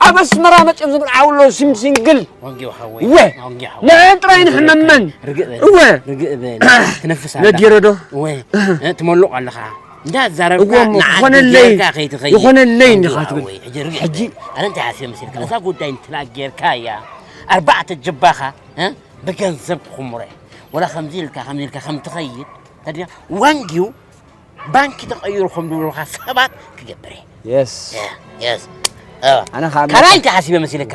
ኣብ ኣስመራ መጺኦም ዝምርዓው ኣሎ፣ ስም ሲንግል። ወንጌው ሓወይ፣ እወ። ወንጌው ሓወይ። ንዕን ጥራይ ንሕመመን። ርግእ በል። እወ። ርግእ በል። ትነፍስ ኣለኻ። ነዲረ ዶ? እወ። እ፣ ትመልቕ ኣለኻ። እንዳዛረብካ እወ፣ እሞ ንዓዲ ክኾነለይ፣ ጌርካ ከይትኸይድ። ክኾነለይ ወንጌው እንዲኻ ትብል። ሓወይ፣ ሕጂ ርግእ ሕጂ በል። ኣነ እንታይ ሓሲበ መሲልካ? እዛ ጉዳይ እንትላ ጌርካ እያ። ኣርባዕተ ጅባኻ፣ እ፣ ብገንዘብ ክኹምሮ እየ። ወላ ከምዚ ኢልካ ከምዚ ኢልካ ከም ትኸይድ ተድያ ዋንጊው ባንኪ ተቐይሩ ከም ዝብሉኻ ሰባት ክገብር እየ። የስ የስ ኣነ ካብ ካልኣይ እንታይ ሓሲበ መሲልካ?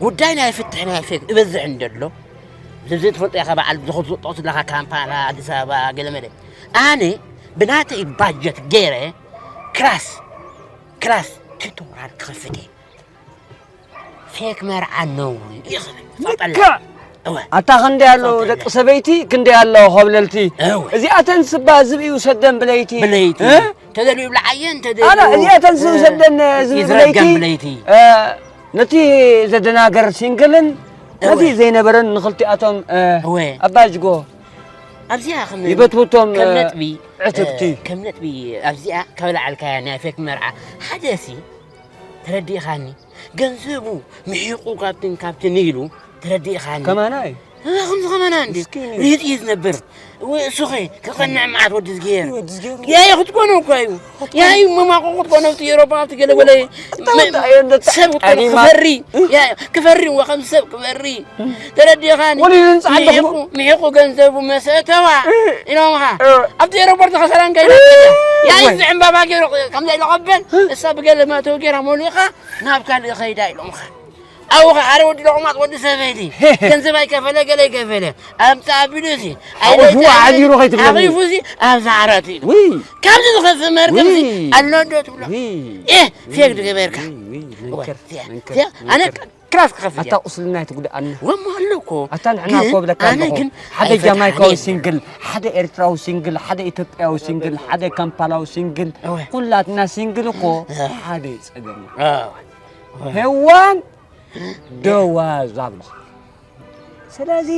ጉዳይ ናይ ፍትሒ ናይ ፌክ እበዝሕ እንደሎ ዝብዚ ትፈልጦ ኢኻ። በዓል ዝኸቱ ዝጠቕሱ ኣለኻ ካምፓላ ኣዲስ ኣበባ ገለመለ ኣነ ብናተይ ባጀት ገይረ ክላስ ክላስ ቲቶራል ክኸፍት እየ። ፌክ መርዓ ነውሪ እዩ ዝብል። ልክዕ ኣታ ክንደይ ኣለዉ ደቂ ሰበይቲ ክንደይ ኣለዉ ኮብለልቲ። እዚኣተን ስባ ዝብኢ ውሰደን ብለይቲ። ብለይቲ ተደልዩ ይብልዓየን ተደልዩ። ኣረ እዚኣተን ዝውሰደን ዝብኢ ብለይቲ። ነቲ ዘደናገር ሲንግልን ነቲ ዘይነበረን ንኽልቲኣቶም ኣባጅጎ ኣብዚኣ ከም ይበትውቶም ከም ነጥቢ ዕትብቲ። ከም ነጥቢ ኣብዚኣ ካብ ለዓልካያ ናይ ፌክ መርዓ ሓደ ሲ ተረዲእኻኒ። ገንዘቡ ምሒቑ ካብትን ካብትን ኢሉ ተረዲእኻኒ። ከማና እዩ። ከምዚ ከማና እንዲ ምስኪን እዩ። ሪጥ እዩ ዝነብር። እሱኸ ክቐንዕ መዓት ወዲ ዝገየር። ወዲ ዝገየር። ያየ ክትኮነ እኳ እዩ። ያዩ መማቆ ክትኮነ ኣብቲ ኤሮፓ ኣብቲ ገለ ገለ ሰብ ክትኮነ ክፈሪ። ያየ ክፈሪ እዋ ከም ሰብ ክፈሪ። ተረዲኻኒ። ወሊሉ ንጻዕዳ ምሒቑ ምሒቑ ገንዘቡ መሰተዋ ኢሎምኻ። ኣብቲ ኤሮፖርት ከሰራን ከይዳ ያዩ ዝዕምባባ ገይሩ ከምዚ ኢሉ ቀበል እሳ ብገለ መእተዊ ገይራ መሊኻ ናብ ካልእ ኸይዳ ኢሎምኻ። ኣብኡ ኸዓ ሓደ ወዲ ለቑማት ወዲ ሰበይቲ ገንዘብ ኣይከፈለ ገለ ኣይከፈለ ኣምጻ ኣቢሉ ሲ ኣቑሑ ሓዲሩ ከይትብለኒ። ኣኺፉ ሲ ኣብዛ ዓራት ኢሉ ውይ ካብዚ ዝኸፍእ መርከብ ሲ ውይ። ኣሎ ዶ ትብሎ ውይ። ኤህ ፌክ ድገበርካ ውይ ውይ መንከር እወ፣ እዚኣ፣ መንከር እዚኣ፣ ኣነ መንከር። ክላስ ክኸፍት ኣታ እያ። ቁስልና ኣይትጉድኣና። ወሞ ኣሎ እኮ ኣታ ንሕና ግን እኮ ብለካ ኣነ ኣለኹ ግን ሓደ ኣይፈትሓን ጃማይካዊ እየ። ሲንግል ሓደ ኤርትራዊ ሲንግል ሓደ ኢትዮጵያዊ ሲንግል ሓደ ካምፓላዊ ሲንግል እወ። ኩላትና ሲንግል እኮ ሓደ እዩ ጸገምና። ኣዎ። ሄዋን ደዋ ዛብላ ስለዚ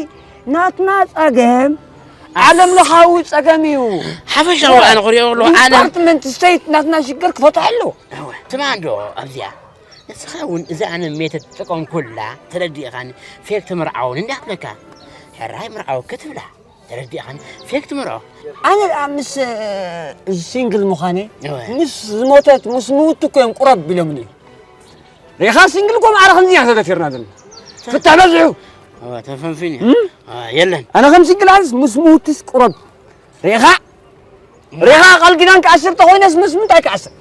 ናትና ጸገም ዓለም ለኻዊ ጸገም እዩ። ሓፈሻዊ ኣነ ክሪኦ ኣለኹ ዓለም ዲፓርትመንት ስቴት ናትና ሽግር ክፈትሐሉ። እወ። ስማ እንዶ ኣብዚኣ ንስኻ እውን እዚ ኣነ ሜተድ ትጥቀም ኩላ ተረዲእኻኒ ፌክ ትምርዓውን እንዲያ ክብለካ ሕራይ ምርዓው ክትብላ ተረዲእኻኒ ፌክ ትምርዖ ኣነ ደኣ ምስ ሲንግል ምዃነ እወ። ምስ ዝሞተት ምስ ምውት እኮ እዮም ቁረብ ቢሎምኒ። ሪኻ ሲንግል እኮ ማዕረ ከምዚ ኢና ተደፊርና ዘለና። ፍትሕ በዚሑ። ተፈንፊን የለን። ኣነ ከም ሲንግል ኣነስ ምስ ምውትስ ቁረብ። ሪኻ ሪኻ ቃል ኪዳን ክኣስር ተኾይነስ ምስ ምንታይ ክኣስር?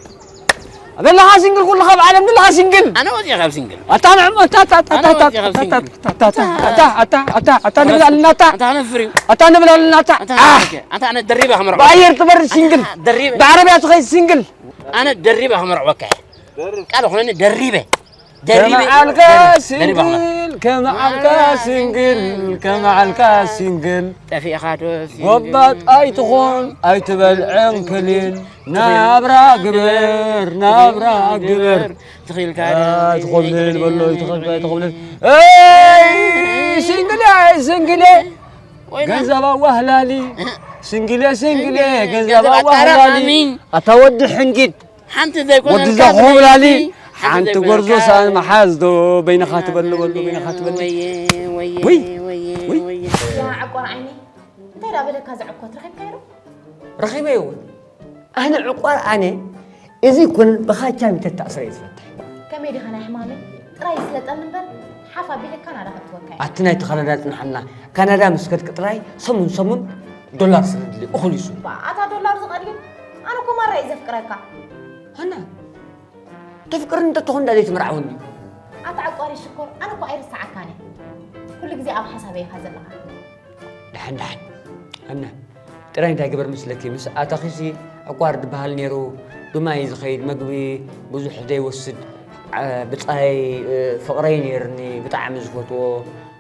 ኣበለኻ ሲንግል ኩሉ ካብ ዓለም ዘለኻ ሲንግል። ኣነ ወፂአ ካብ ሲንግል። ኣታ ንዕሞ ኣታ ኣታ ኣታ ኣነ ኣታ ወፂአ ካብ ሲንግል። ኣታ ኣታ ኣታ ኣታ ኣታ ኣታ ንብል ኣለና ኣታ ኣታ ነፍር እዩ። ኣታ ንብል ኣለና ኣታ። ኣታ ኣህ! ኣታ ኣነ ደሪበ ክምርዖ። ብኣየር ትበርር ሲንግል። ደሪበ። ብዓረብያ ትኸይድ ሲንግል። ኣነ ደሪበ ክምርዕወካ እየ። ቃል ኾነኒ ደሪበ ደሪበ ከመዓልካ ደሪበ ሲንግል ከመዓልካ ሲንግል ከመዓልካ ሲንግል ጠፊእኻ ዶ ሲንግል? ጎባጥ ኣይትኾን ኣይትበል ዕንክሊል ናብራ ግበር ናብራ ግበር ትኽኢልካ ዶ? ኣይ ትኾብልል በሎ ኣይትኸብልል ኣይትኸብልል እይ ሲንግል ኣይ ሲንግል ወይና ገንዘብ ኣዋህላሊ ሲንግል ሲንግል ገንዘብ ገንዘብ ኣዋህላሊ ኣጣራቃሚ ኣታ ወዲ ሕንጊድ ሓንቲ ዘይኮነ ወዲ ዘኾብላሊ ሓንቲ ሓንቲ ዘይኮነ ጎርዞ ሰኣን መሓዝ ዶ በይንኻ ትበል በሉ በይንኻ ትበል ወየ ወየ ውይ፣ ወየ ውይ። ወየ ያ ዓቋር ዓይኒ እንታይ ዳ በለካ ዘዕኮት ረኺብካዮ ዶ? ረኺበዮ እውን ኣነ ዕቋር ኣነ እዚ ኩን ብኻቻ ሚተት ተኣስረ እዩ ዝፈትሕ ከመይ ዲኻ ናይ ሕማመይ ጥራይ ስለጠኒ እምበር ሓፍ ኣቢለካ ናዳ ከእትወካ እየ ኣቲ ናይ ካናዳ ጽንሓና ካናዳ ምስ ከድክ ጥራይ ሰሙን ሰሙን ዶላር ስለ ድልዮ እኹል እዩ እሱ ባ ኣታ ዶላር ዝቐልል ኣነ እኮ ማራ እዩ ዘፍቅረካ ሃና ተፍቅርኒ እንተትኾን ዳ ዘይትምርዓወኒ ኣታ ዕቋሪ ሽኮር ኣነ እኮ ኣይርስዓካን እየ ኩሉ ግዜ ኣብ ሓሳበይ ኢኻ ዘለኻ ደሓን ደሓን ሃና ጥራይ እንታይ ግበር መስለኪ ምስ ኣተኺሲ ዕቋር ዝበሃል ነይሩ ብማይ ዝኸይድ መግቢ ብዙሕ ዘይወስድ ብጻይ ፍቕረይ ነይርኒ ብጣዕሚ ዝፈትዎ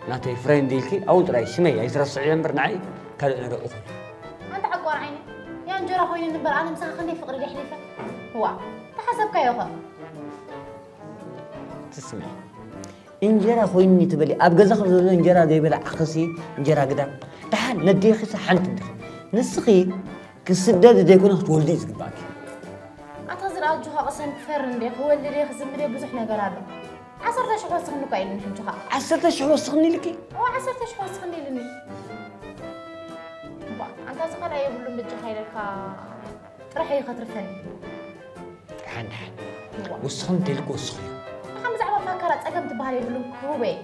ናተይ ፍሬንድ ኢልኪ ኣብኡ ጥራይ ሽመይ ኣይትረስዕዮ እምበር ንዓይ ካልእ ነገር እኹል ኣንታ ዕቋር ዓይኒ ያ እንጀራ ኮይኑኒ እምበር ኣነ ምሳኻ ክንደይ ፍቕሪ ድየ ኣሕሊፈ ዋ ተሓሰብካዮ ኸ ትስምዒ እንጀራ ኮይኑኒ ትበሊ ኣብ ገዛኺ ዘሎ እንጀራ ዘይበላዕኽሲ እንጀራ ግዳ ደሓን ነዴኺሲ ሓንቲ እንዲኺ ንስኺ ክስደዲ ዘይኮነ ክትወልዲ እዩ ዝግባእኪ ኣታ ዝረኣ ኣጆኻ ቅሰን ክፈሪ እንደ ክወልድ እየ ክዝምድ እየ ብዙሕ ነገር ኣሎ ዓሰርተ ሽሕ ወስኽኒ እኳ ኢሉኒ ሕጂ ኸዓ ዓሰርተ ሽሕ ወስኽኒ ኢልኪ እዋ ዓሰርተ ሽሕ ወስኽኒ ኢሉኒ እባ ኣንታ እዚ ካልኣ የብሉን በጃኻ ኢለካ ጥራሕ እዩ ከትርፈኒ ደሓን ደሓን ወስኹ እንተኢልኩ ወስኹ እዩ ኣኸም ብዛዕባ ፋከራ ጸገም ትበሃል የብሉን ክሩበይ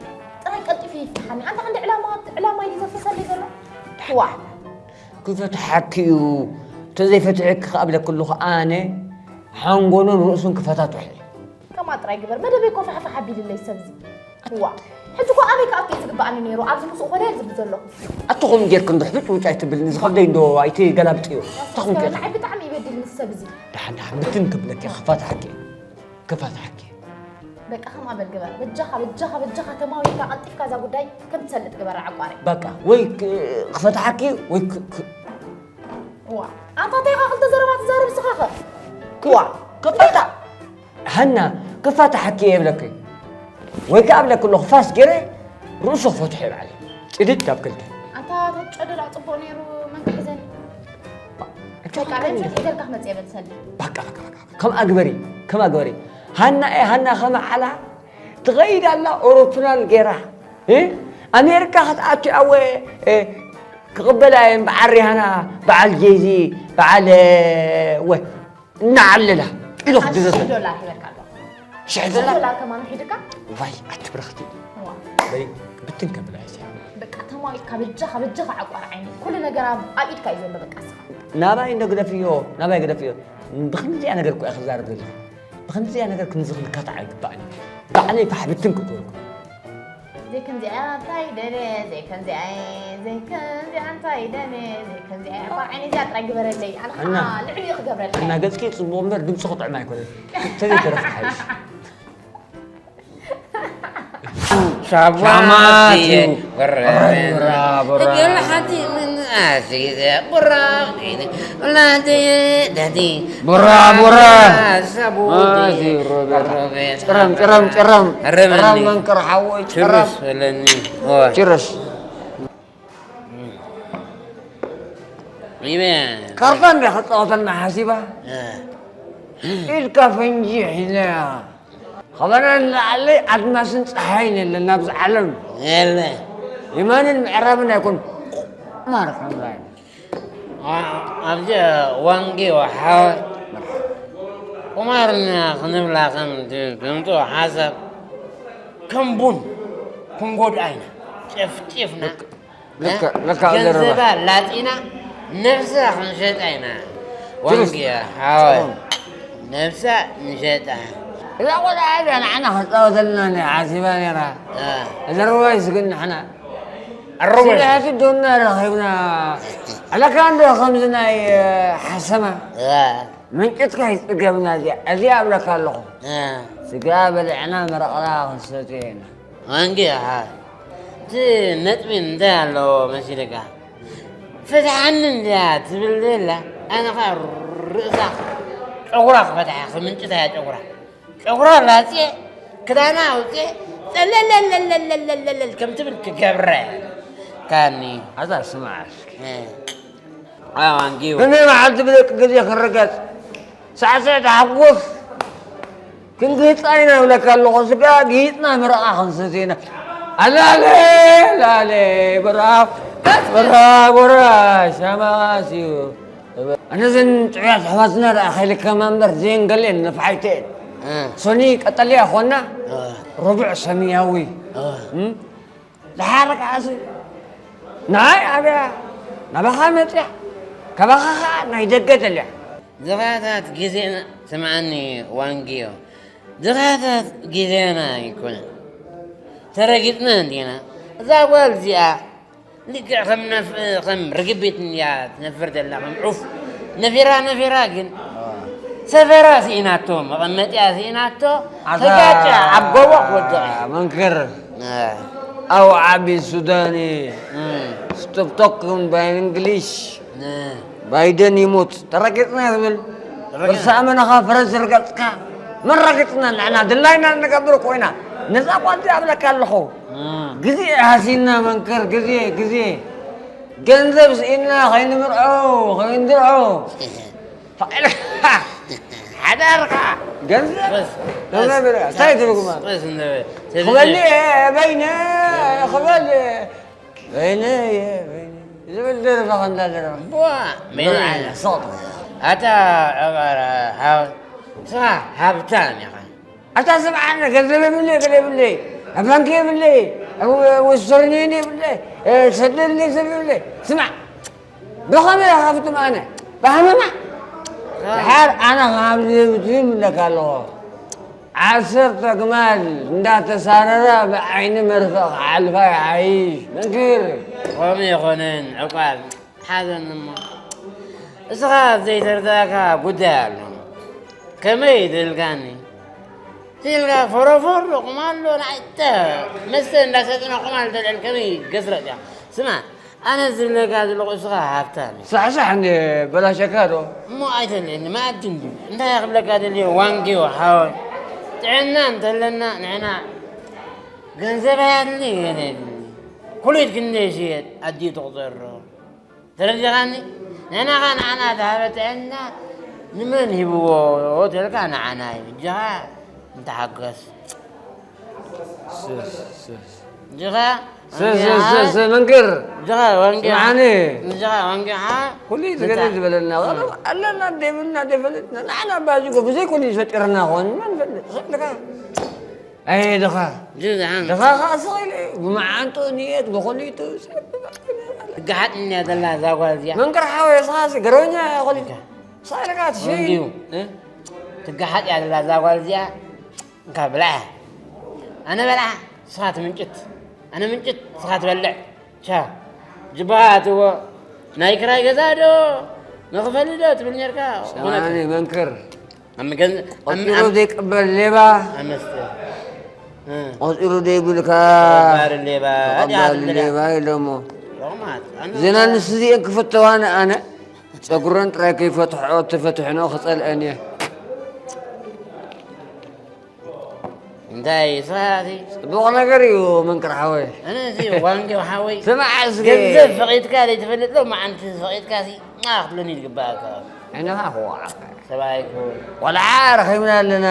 ጥራይ ቀልጢፉ ይፍትሓኒ ኣንታ ክንዲ ዕላማ ዕላማ እዩ ዘፍሰለይ ዘሎ ዋዕ። ክፈትሓኪ እዩ። እንተዘይፈትሐኪ ክኣብለኪ ኣለኹ ኣነ ሓንጎሉን ርእሱን ክፈታትሖ እየ። ከማ ጥራይ ግበር። መደበይ እኮ ፋሕፋሕ ኣቢልለይ ሰብዚ። ዋዕ። ሕጂ እኮ ኣበይ ክኣቱ እዩ ዝግብኣኒ ነይሩ? ኣብዚ ምስኡ ኮነ ዝብል ዘለኹ። ኣቱኹም ጌርክን ዶ ሕብጭ ውጭ ኣይትብልኒ፣ ዝኸብደይ እንዶ ኣይትገላብጥዮ። ኣቱኹም ጌርክን። ንዓይ ብጣዕሚ ይበድልኒ ሰብዚ። ደሓን ደሓን ብትን ክብለኪ ክፈትሓኪ። ክፈትሓኪ። በቃ ከምኣ በል ግበር። በጃኻ፣ በጃኻ፣ በጃኻ ተማዊልካ ቀልጢፍካ እዛ ጉዳይ ከም ትሰልጥ ግበራ ዓቋሪ። በቃ ወይ ክ-፣ ክፈትሓኪ ወይ ክ-፣ ክ-፣ ዋ፣ ኣንታ እንታይ ኢኻ ክልተ ዘረባ ትዛረብ ንስኻ ኸ? ክዋ፣ ክፈታ-፣ ሃና፣ ክፈትሓኪ እየ ይብለኪ። ወይ ክኣብለኪ ኣለኹ ፋስ ገይረ ርእሱ ክፈትሖ እየ ባዕለይ። ጭድድ ኣብ ክልተ። ኣንታ ተጨደዳ ጽቡቕ ነይሩ መን ክሕዘኒ? በቃ፣ በቃ፣ በቃ፣ በቃ። ሒዘልካ ክመጽእ እየ በል ሰሊ። በቃ፣ በቃ፣ በቃ። ከምኣ ግበሪ፣ ከምኣ ግበሪ። ሃና፣ ኤ፣ ሃና ከመዓላ ትኸይድ ኣላ፣ ኦሮፕላን ገይራ። እ? ኣሜሪካ ክትኣቱ ኣወ፣ እ፣ ክቕበላ እየን በዓል ሪሃና፣ በዓል ጄዚ፣ በዓል፣ እ፣ ወ-፣ እናዓለላ። ኢሉ ክድረሰ። ሽሕ ዶላር ሂበካ ኣሎ። ሽሕ ዶላር? ዶላር ከማን ሒድካ? ዋይ፣ ኣቲ ብረኽቲ። ዋ። በይ፣ ብትን ከብላ እያ። በቃ ተማዊትካ በጃኻ፣ በጃኻ ዓቋር ዓይኒ። ኩሉ ነገር ኣብ፣ ኣብ ኢድካ እዩ ዘሎ በቃ እስኻ። ናባይ እንዶ ግደፍዮ፣ ናባይ ግደፍዮ። ብኸምዚኣ ነገር እኮ እየ ክዛረብ ዘለኹ። ብኸምዚኣ ነገር ክንዚ ክንካታዕ ኣይግባእን እዩ። ባዕለይ ፋሕ ብትን ክብለልኩ። ዘይከምዚኣ እንታይ ደልየ፣ ዘይከምዚኣ፣ ዘይከምዚኣ እንታይ ደልየ፣ ዘይከምዚኣ። ዓቋር ዓይኒ እዚኣ ጥራይ ግበረለይ። ኣነ ኸዓ ኣና፣ ልዕሊኡ ክገብረልካ እየ። ኣና ገጽኪ ጽቡቕ እምበር ድምፅኺ ጥዑም ኣይኮነን። እንተዘይተረፍኪ ሓይሽ። ሻማት እዩ። ብራ፣ ብራ፣ ብራ። ገለ ሓንቲ ምን ኣሲዘ፣ ብራ፣ ወላዲ፣ ደዲ። ብራ፣ ብራ። ሰቡቲ። ኣዚ ሮቤት። ሮቤት። ጭረም፣ ጭረም፣ ጭረም። ረመኒ። ጭረም መንክር ሓወይ፣ ጭረም። ችርስ በለኒ። ኦይ። ችርስ። ይበ። ካርታ እንደ ክጻወተልና ሓሲባ። እ። ኢድካ ፈንጂ ሒዝናያ። ኸበና ንላዕለይ ኣድማስን ጸሓይን የለን ኣብዚ ዓለም። የለ። የማንን ምዕራብን ኣይኮን። ቁማር ከምላይ። ኣ-፣ ኣብዚ ዋንጌ ወሓወ ቁማርና ክንብላ ከም ት-፣ ትምጽኦ ሓሳብ ከም ቡን ክንጎድኣ ኢና። ጨፍጪፍና። ልክ፣ ልክ፣ እ? ልክ ኣብ ዘረባ። ገንዘባ ላጢና ነብሳ ክንሸጣ ኢና። ቱሪስት። ዋንጌ ሓወ። ጽቡቕ። ነብሳ ንሸጣ። እዛ ቆልዓ እዚኣ ንዓና ክትጻወተልና እያ ሓሲባ ነይራ። እ። ዘረባ ይስግን ንሕና። ኣረወ። ስለ ሕጂ ዶና ረኺብና። ኣለካ እንዶ ከምዚ ናይ፣ እ፣ ሓሰማ። እ። መንጭትካ ይጽገብና እዚኣ። እዚኣ እብለካ ኣለኹ። እ። ስጋ በሊዕና መረቕና ክንሰትዮ ኢና። ዋንጌ፣ ኣሃ። እቲ ነጥቢ እንታይ ኣለዎ መሲልካ? ፍትሓኒ እንድያ ትብል ዘላ፣ ኣነ ኸኣ ርእሳ ጨጉራ ክፈትሓ፣ ክምንጭታ እያ ጨጉራ። ጨጉራ ላጽየ፣ ክዳና ኣውጽየ፣ ጸለለለለለለለለል ከም ትብል ክገብረ እያ። ካኒ። ኣታ ስማዕ እስኪ። እ። ኣያ ዋንጊ። ክንደይ መዓልቲ ብደቂ ግዜ ክንርገጽ? ሳዕስዕ ተሓጉስ። ክንግህጻ ኢና እብለካ ኣለኹ። ስጋ ግሂጽና መረቓ ክንሰቲ ኢና። ኣላለ፣ ላለ፣ ብራኽ፣ ብራኽ፣ ብራኽ፣ ሸማስ እዩ። ኣነ ዘን ጥዑያት ኣሕዋትና ደኣ ከይልከማ እምበር፣ ዘየን ገሌን ነፋሒተን። እ። ሶኒ ቀጠልያ ኾና፣ እ። ርቡዕ ሰማያዊ። እ። እም? ደሓር ከዓሲ ንዓይ ኣብያ ናባኻ መፅያ፣ ካባኻ ኸዓ ናይ ደገ ደልያ። ዝኸታት ግዜና፣ ስምዓኒ ዋንጊዮ፣ ዝኸታት ግዜና ኣይኮነን። ተረጊጽና እንዲና። እዛ ጓል እዚኣ ልክዕ ከም ነፍ-፣ ከም ርግቢት እንድያ ትነፍር ዘላ፣ ከም ዑፍ። ነፊራ፣ ነፊራ ግን ሰፈራ ስኢናቶ፣ መቐመጢኣ ስኢናቶ፣ ኣታ ተጋጭያ ኣብ ጎቦ ክወድቕ እያ። መንክር። እ። ኣው ዓቢ ሱዳኒ። እ። Stop talking by English። እ። ባይደን ይሙት። ተረጊጽና ትብል። ተረጊጽና። ብርሳዕ መነኻ ፈረስ ዝርገጽካ። መን ረጊጽና ንሕና ድላይና ንገብር ኮይና። ነዛ ቋንቋ ኣብለካ ኣለኹ። እ። ግዜ ሃሲና መንክር፣ ግዜ፣ ግዜ። ገንዘብ ስኢና ከይንምርዖ፣ ከይንድርዖ። ሓዳርካ፣ ገንዘብ፣ በስ፣ ገንዘብ በስ፣ ይብላ። እንታይ ትርጉማ? በስ፣ በስ፣ በስ። ክበሊ፣ በይነ፣ ክበል፣ በይነ፣ በይነ። ዝብል ደርፋ ከንዳ ደርፋ። ዋ፣ ምን በይነ። ዓይነት ሶጥ። ኣታ፣ ኣባራ፣ ሃብ-፣ ስኻ ሃብታም ኢኻ። ኣታ ስምዓኒ፣ ገንዘብ የብለይ፣ ገለ የብለይ፣ ኣብ ባንኪ የብለይ፣ ኣብ ወስተርን ዩኒየን የብለይ፣ እ፣ ሰደኒ ሰብ የብለይ። ስማዕ፣ ብኸመይ ኢኻ ሃፍትም ኣነ? ብሃመማ? ድሓር ኣነ ካብ ዝህብቲ ይብለካ ኣለኹ። ዓሰርተ ግማል እንዳተሳረራ ብዓይኒ መርፍእ ክሓልፋ ይሓይሽ። መንክር። ከምኡ ይኾነን ዕቋል ሓዘን እሞ። እስኻ ዘይተረዳእካ ጉዳይ ኣሎ። ከመይ ትብልካኒ? ትብልካ ፎሮፎር ቁማሎ ናይተ መስተ እንዳሰጥና ቁማል ተልዕል ከመይ ገስረጥ እያ? ስማ፣ ኣነ ዝብለካ ዘለኹ እስኻ ሃብታም እዩ። ሳሕሳሕ እንደ በላሸካ ዶ? እሞ ኣይተልዕልኒ፣ መኣዲ እንዲ። እንታይ ክብለካ ደልየ ዋንጊዮ ሓወይ? ጥዕና እንተለና ንሕና ገንዘብ ኣያድሊ ገለ የድሊ። ኩሊት ክንደይ ሽየጥ ኣዲኡ ትቑፀሮ። ተረዲኻኒ? ንሕና ኸ ንዓና ተሃበ ጥዕና ንመን ሂብዎ ተልካ ንዓና እዩ። እጃኻ እንተሓገስ። ስስ፣ ስስ። እጃኻ ስስ፣ ስስ፣ ስስ፣ ስስ፣ መንክር። እጃኻ ወንጌ-፣ ስምዓኒ። እጃኻ ወንጌ-፣ ሓ-፣ ኩሉ እዩ ዝገለ ዝበለና። ኣለና፣ ደይብልና፣ ደይፈለጥና። ንዓና ባዚጎ ብዘይ ኩሉ እዩ ፈጢርና ኾን። መን ፈልጥ? ስቕ ኢልካ። ኣየ ድኻ። ድኻ። ድኻ ኸዓ ስቕ ኢሉ እዩ። ብመዓንጡ ንየት፣ ብኹሊቱ። ትገሓጥ እያ ዘላ እዛ ጓል እዚኣ። መንክር ሓወይ፣ እስኻሲ ገረበኛ ኢኻ ኾሊትካ። ስቕ ኢልካ ትሸይን። እንዲሁ፣ እ? ትገሓጥ እያ ዘላ እዛ ጓል እዚኣ። እንካ ብላዕ። ኣነ በልዓ፣ ንስኻ ትምንጭት። ኣነ ምንጭት፣ ንስኻ ትበልዕ። ቻ። ጅባኻ ኣትዎ። ናይ ክራይ ገዛ ዶ? መኽፈሊ ዶ? ትብል ነርካ። ስምዓኒ መንክር። ኣብ ገን-፣ ኣብ ቆጺሩ ኣብ ዘይቅበል ሌባ። ኣመስተ። እ። ቆጺሩ ዘይብልካ። ተቐባሊ ሌባ። ተቐባሊ ዲኣ ትብላ። ሌባ ኢሎሞ። ሎማት፣ ኣነ ዜና ንሱ እዚአን ክፍተዋን ኣነ ጸጉረን ጥራይ ከይፈትሖ ተፈትሕኖ ክጸልአን እየ። እንታይ ስራሕቲ? ጽቡቕ ነገር እዩ መንክር ሓወይ። ኣነ እዚ ዋንጌው ሓወይ። ስማዕ እስኪ። ገንዘብ ፈቒድካ ዘይትፈልጥ ሎ መዓንቲ ፈቒድካ ሲ ማ ክትብለኒ ዝግባእካ። ዓይንኻ ክወዓካ። ሰብኣይ ክቡር። ቆልዓ ረኺብና ኣለና።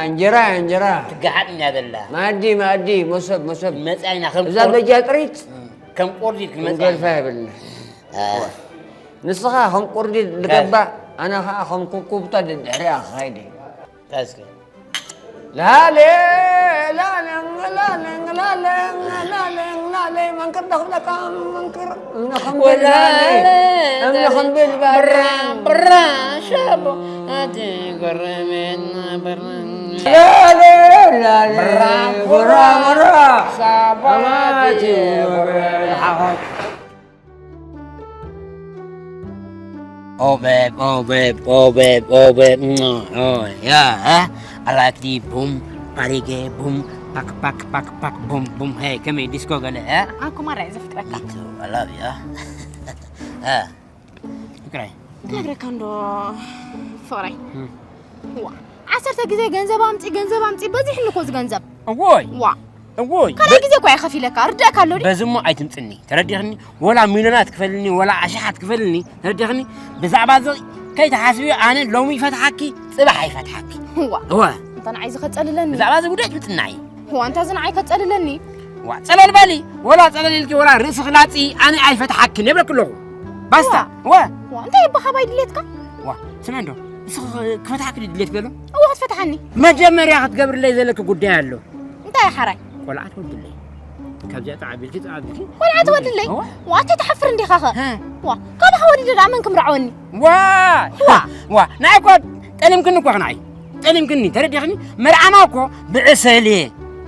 እንጀራ፣ እንጀራ። ትገሓጥ እንድያ ዘላ። መኣዲ፣ መኣዲ፣ መሶብ፣ መሶብ። መጻኢና ከም እዛ ቆር-፣ በጃ ጥሪት እም፣ ከም ቆርዲድ ክንመጽእ ክንገድፋ ኢና። የብልና። አ። ንስኻ ከም ቆርዲድ ልገባእ፣ ኣነ ኸኣ ከም ኩብኩብታ ድድሕሪኣ ክኸይድ እየ። እስኪ። ላሌ፣ ላሌ፣ ላሌ፣ ላሌ፣ ላሌ፣ መንክር ደኽብለካ፣ መንክር፣ እምነ ኸምቤል ላሌ፣ ወላሌ፣ እምነ ላሌ፣ ኸምቤል ባሌ። ብራ፣ ብራ፣ ሻቦ፣ ኣቲ ጎረቤትና ብራ። ላሌ፣ ላሌ፣ ብራ፣ ብራ፣ ብራ፣ ብራ፣ ሻቦ፣ ኣቲ ኣቲ ጎረቤት ሓኾት። Oh babe, oh babe, oh babe, oh babe. Mm, oh yeah, eh? I like the boom, party gay boom, pack, pack, pack, pack, boom, boom. Hey, ከመይ ዲስኮ ገለ፣ eh? ኣኩ ማራ እየ ዘፍቅረካ። Me too, I love you. Eh? ፍቅረይ። ክነግረካ እንዶ ፍቅረይ። እም። ዋ፣ ዓሰርተ ግዜ ገንዘብ ኣምጺ፣ ገንዘብ ኣምጺ፣ በዚሕኒ እኮ እዚ ገንዘብ። እዎይ። ዋ። እዎይ። ካልኣይ ግዜ እኮ እየ ከፊለካ፣ ርድእካ ኣሎ ድዩ? በዚ እሞ ኣይትምጽኒ፣ ተረዲኽኒ? ወላ ሚልዮናት ክፈልኒ፣ ወላ ኣሽሓት ክፈልኒ፣ ተረዲኽኒ? ብዛዕባ እዚ ከይትሓስብዮ፣ ኣነ ሎሚ ይፈትሓኪ፣ ጽባሕ ኣይፈትሓኪ። ዋ። እወ። እንተ ንዓይ እዚ ከጸልለኒ። ብዛዕባ እዚ ጉዳይ ኣይትምጽናይ። ዋ፣ እንተ እዚ ንዓይ ከጸልለኒ። ዋ፣ ጸለል በሊ፣ ወላ ጸለል ኢልኪ፣ ወላ ርእስኺ ላጺ፣ ኣነ ኣይፈትሓክን ይብለኪ ኣለኹ። ባስታ፣ ዋ። ወ። ዋ፣ እንታይ እባ ካባይ ድሌትካ? ዋ፣ ስምዒ እንዶ፣ ንስኺ ክፈትሓኪ ድዩ ድሌትኪ ዘሎ? እወ፣ ክትፈትሓኒ። መጀመርያ ክትገብርለይ ዘለኪ ጉዳይ ኣሎ። እንታይ ሓራይ? ቆልዓ ትወልድለይ። ካብዚኣ ጣዕ ኣቢልኪ፣ ጣዕ ኣቢልኪ። ቆልዓ ትወልድለይ? እወ። ዋ፣ እንታይ ትሓፍር እንዲኻ ኸ? ሀ። ዋ፣ ካባኻ ወሊደ ደኣ መን ክምርዓወኒ? ዋ! ዋ! ዋ! ንዓይ እኮ ጠሊምክኒ እኮ ንዓይ። ጠሊምክኒ፣ ተረዲኽኒ? መርዓና እኮ ብዕሰሌ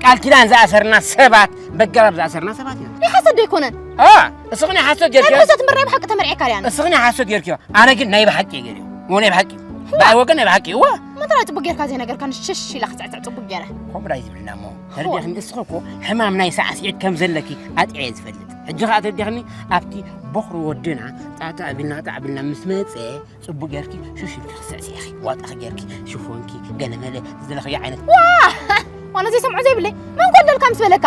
ቃል ኪዳን ዝኣሰርና ሰባት፣ በገባብ ዝኣሰርና ሰባት ኢና። ናይ ሓሶት ዶ ኣይኮነን? አ፣ እስኺ ናይ ሓሶት ጌርኪ። ናይ ብሕሰት እምበር ናይ ብሓቂ ተመርዒካ ድያ? እስኺ ናይ ሓሶት ጌርኪ። ኣነ ግን ናይ ብሓቂ እየ ገይረ። እዎ፣ ናይ ብሓቂ። እዋ። ብኣይ ወገን ናይ ብሓቂ፣ እዎ። መን ተራ ጽቡቅ ጌርካ ዘይነገርካኒ ሽሽ ኢላ ክጽዕጽዕ ጽቡቅ ገይረ። ከምኡ ዳይ ዝብልና እሞ። ተረዲእክኒ፣ እስኺ እኮ ሕማም ናይ ሳዕስዒት ከም ዘለኪ ኣጥዕየ ዝፈልጥ። ሕጂ ኸኣ ተረዲእክኒ፣ ኣብቲ ቦኽሪ ወድና ጣዕጣዕ ቢልና፣ ጣዕ ቢልና ምስ መጸ፣ ጽቡቅ ጌርኪ ሽሽ ኢልኪ ክስዕስዒኺ፣ ዋጣ ጌርኪ፣ ሽፎንኪ፣ ገለመለ ዝደለኽዮ ዓይነት። ዋ! ዋላ ዘይሰምዖ ዘይብለይ፣ መን ኮን ደልካ ምስ በለካ?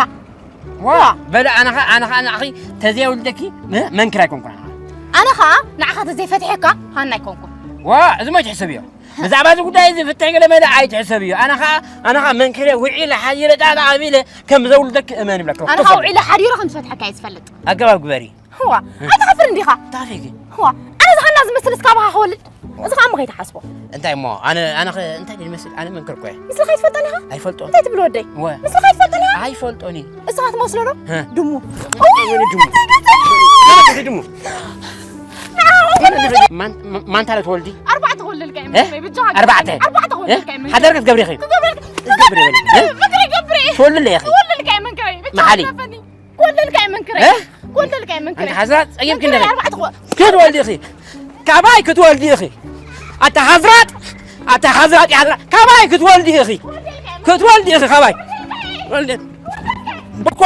ዋ! ዋ! በለ ኣነ ኸኣ፣ ኣነ ኸኣ ንዓኺ ተዘይወልደኪ፣ እ፣ መንክር ኣይኮንኩን ኣነ ኸኣ። ኣነ ኸኣ ንዓኻ ተዘይፈትሐካ ሃና ኣይኮንኩን። ዋ! እዚ ሞ ኣይትሕሰብዮ። ብዛዕባ እዚ ጉዳይ እዚ ፍትሕ ገለ መለ ኣይትሕሰብዮ። ኣነ ኸኣ፣ ኣነ ኸኣ መንክረ ውዒለ ሓዲረ ጣጣ ኣቢለ ከም ዘውልደኪ እመን ይብለኪ። ኣነ ኸኣ ውዒለ ሓዲረ ከም ዝፈትሐካ እየ ዝፈልጥ። ኣገባብ ግበሪ። ህዋ፣ እ። ኣይትሓፍርን ዲኻ? እንታይ ኣፈይ ግን? ህዋ፣ ኣነ ዝሃና ዝመስልስ ካባኻ ክወልድ? እዚ ኸኣ እሞ ከይትሓስቦ። እንታይ እሞ? ኣነ፣ ኣነ ኸ እንታይ ድየ ዝመስል? ኣነ መንክር እኮ እየ። ምስልኻ ኣይትፈልጦን ኢኻ? ኣይፈልጦን። እንታይ ትብል ወደይ? ወ። ምስልኻ ኣይትፈልጦን ኢኻ? ኣይፈልጦን እየ። እስኻ ትመስሎ ዶ? እ። ድሙ። ወይኔ ድሙ። እንታይ ገጸ? ወይኔ ድሙ። ንዓ፣ ማንታ ለ ትወልዲ ኣርባዕተ ክወልደልካ እየ እ? መንክረይ ብጃኻ ኣርባዕተ ኣርባዕተ እ? ክወልደልካ እየ መንክረይ ሓደር ክትገብሪ ኢኺ ክትገብረልካ ክትገብሪ በሊ እ? ምክረይ ገብረ እየ ትወልድለ ኢኺ ክወልደልካ እየ መንክረይ ብቻ መሓሊ ክወልደልካ እየ መንክረይ እ? ክወልደልካ እየ መንክረይ ኣንተ ሓዝራጥ ጸጊብኪ መንክረይ እንደ ኣርባዕተ ክወ ክትወልዲ ኢኺ ካባይ ክትወልዲ ኢኺ ኣታ ሓዝራጥ ኣታ ሓዝራጥ ሓዝራጥ ካባይ ክትወልዲ ኢኺ ክትወልዲ ኢኺ ካባይ ወልዲ ብኳ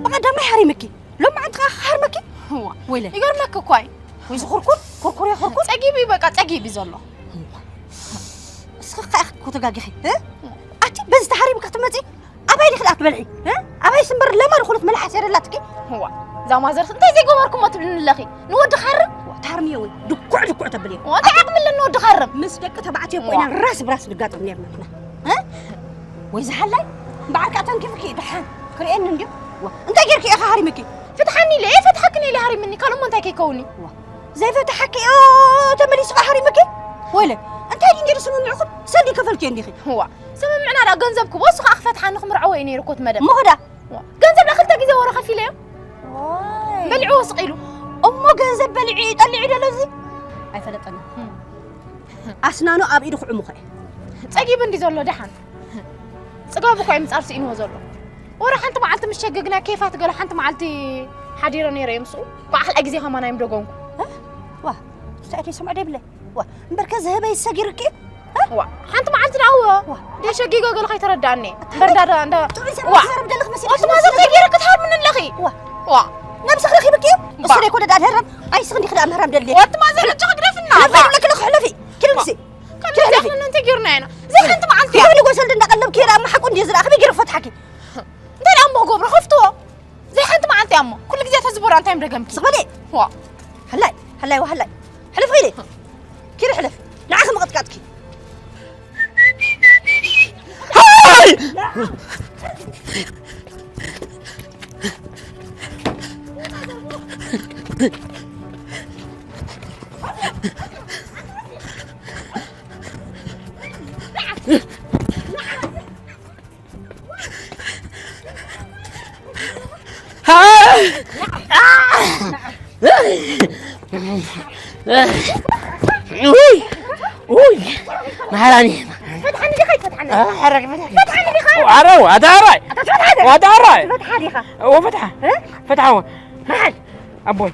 ብቐዳማይ ሃሪምኪ ሎም መዓንቲ ከዓ ክሃርመኪ እዋ ወይለ ይገርመኪ እኳ እዩ ወይ ዝኹርኩር ኩርኩር እየ ኩርኩር ጸጊቡ እዩ በቃ ጸጊቡ እዩ ዘሎ እስኺ ከዓ ክትኮተጋጊኺ እ? ኣቲ በዚ ተሃሪምኪ ክትመፂ ኣባይ ዲኺ ደኣ ትበልዒ እ? ኣባይ ስምበር ለማ ዝኾነት መልሓስ የደላትኪ እዋ እዛ ማዘርስ እንታይ ዘይገበርኩሞ ትብልኒ ኣለኺ ንወዲ ክሃርም ታርምዮ እውን ድኩዕ ድኩዕ ተብልዮ እንታይ ዓቕሚ ኣለኒ ወዲ ክሃርም ምስ ደቂ ተባዕትዮ ኮይና ራስ ብራስ ንጋጠም ነርና ንሕና እ? ወይ ዝሓላይ እምበዓር ከዓ ተንኪፍኪ እዩ ደሓን ክርእየኒ እንድዩ ዋ፣ እንታይ ጌርኪ ኢኻ ሃሪምኪ ፍትሓኒ ኢለ እየ ፈትሓክን ኢለ ሃሪምኒ ካልእ እሞ እንታይ ከይከውኒ ዋ፣ ዘይፈትሓኪ እዩ ተመሊሱ ከዓ ሃሪምኪ ወይለ እንታይ ድዩ ነይሩ ስምምዕኹም ሰብ ድዩ ከፈልኪ እንዲኺ ዋ፣ ስምምዕና ዳ ገንዘብ ክቦ እሱ ከዓ ክፈትሓኒ ክምርዐዎ እዩ ነይሩ ኮት መደብ እሞ ኸዳ ዋ፣ ገንዘብ ዳ ክልተ ግዜ ወረ ከፊለዮ በሊዕዎ ስቕ ኢሉ እሞ ገንዘብ በሊዑ እዩ ጠሊዑ ደሎ እዚ ኣይፈለጠኒ ኣስናኑ ኣብ ኢዱ ክዕሙኸ ጸጊቡ እንዲ ዘሎ ደሓን ጽጋቡ እኮ እዩ ምጻር ስኢንዎ ዘሎ ወረ ሓንቲ መዓልቲ ምስ ሸገግና ኬፋት ገለ ሓንቲ መዓልቲ ሓዲረ ነይረ እየ ምስኡ በዓል ግዜ ከማን ኣይምደገምኩ ዋ ስታይ ሰምዖ ደብለ ዋ እምበርከ ዝህበይ ሰጊርኪ ዋ ሓንቲ መዓልቲ ደኣዎ ደሸጊጎ ገለ ከይተረዳእኒ በርዳዳ እንዳ ጥዑይ ሰብ ዋ ዝዘረብ ደለኽ መሲልኪ ወስማ ዘተጊረ ክትሃብ ምን ኣለኺ ዋ ዋ ነብስኺ ረኺብኪ እሱ ደይኮነ ደኣ ድህረም ኣይስኽ እንዲኺ ደኣ ምህራም ደልየ ወትማ ዘለችኺ ግደፍና ሕለፊ ክሕለፊ ክልሲ ከምዚ ዛፍን እንተ ጌርና ኢና። እዛ ሓንቲ መዓልቲ እያ። ይኸውኒ ጎሰልድ እንዳቀለብኪ ይርኣ፣ እሞ ሓቁ እንድየ ዝርኣ፣ ከመይ ገይረ ክፈትሓኪ? እንታይ ደኣ እሞ ክገብሮ? ከፍትዎ። እዛ ሓንቲ መዓልቲ እያ እሞ። ኩሉ ግዜ ተዝቦራ እንታይ ምደገምኪ? ስቕ በሊ። ዋ። ሃላይ፣ ሃላይ፣ ሃላይ። ሕልፍ ኢለ። ኪዲ ሕልፍ። ንዓኺ ምቕጥቃጥኪ። ሃይ! ውይ! ውይ! መሓራኒ! ፈትሓኒ ዲኻ ኣይትፈትሓኒ? ኧረ ፈትሓኒ! ፈትሓኒ ዲኻ? ኧረ ዋዳራይ! ኣታ ትፈትሓ ዲኻ? ዋዳራይ! ትፈትሓ ዲኻ? እዎ ፈትሓ! እ? ፈትሓ እዎ! መሓል! ኣቦይ!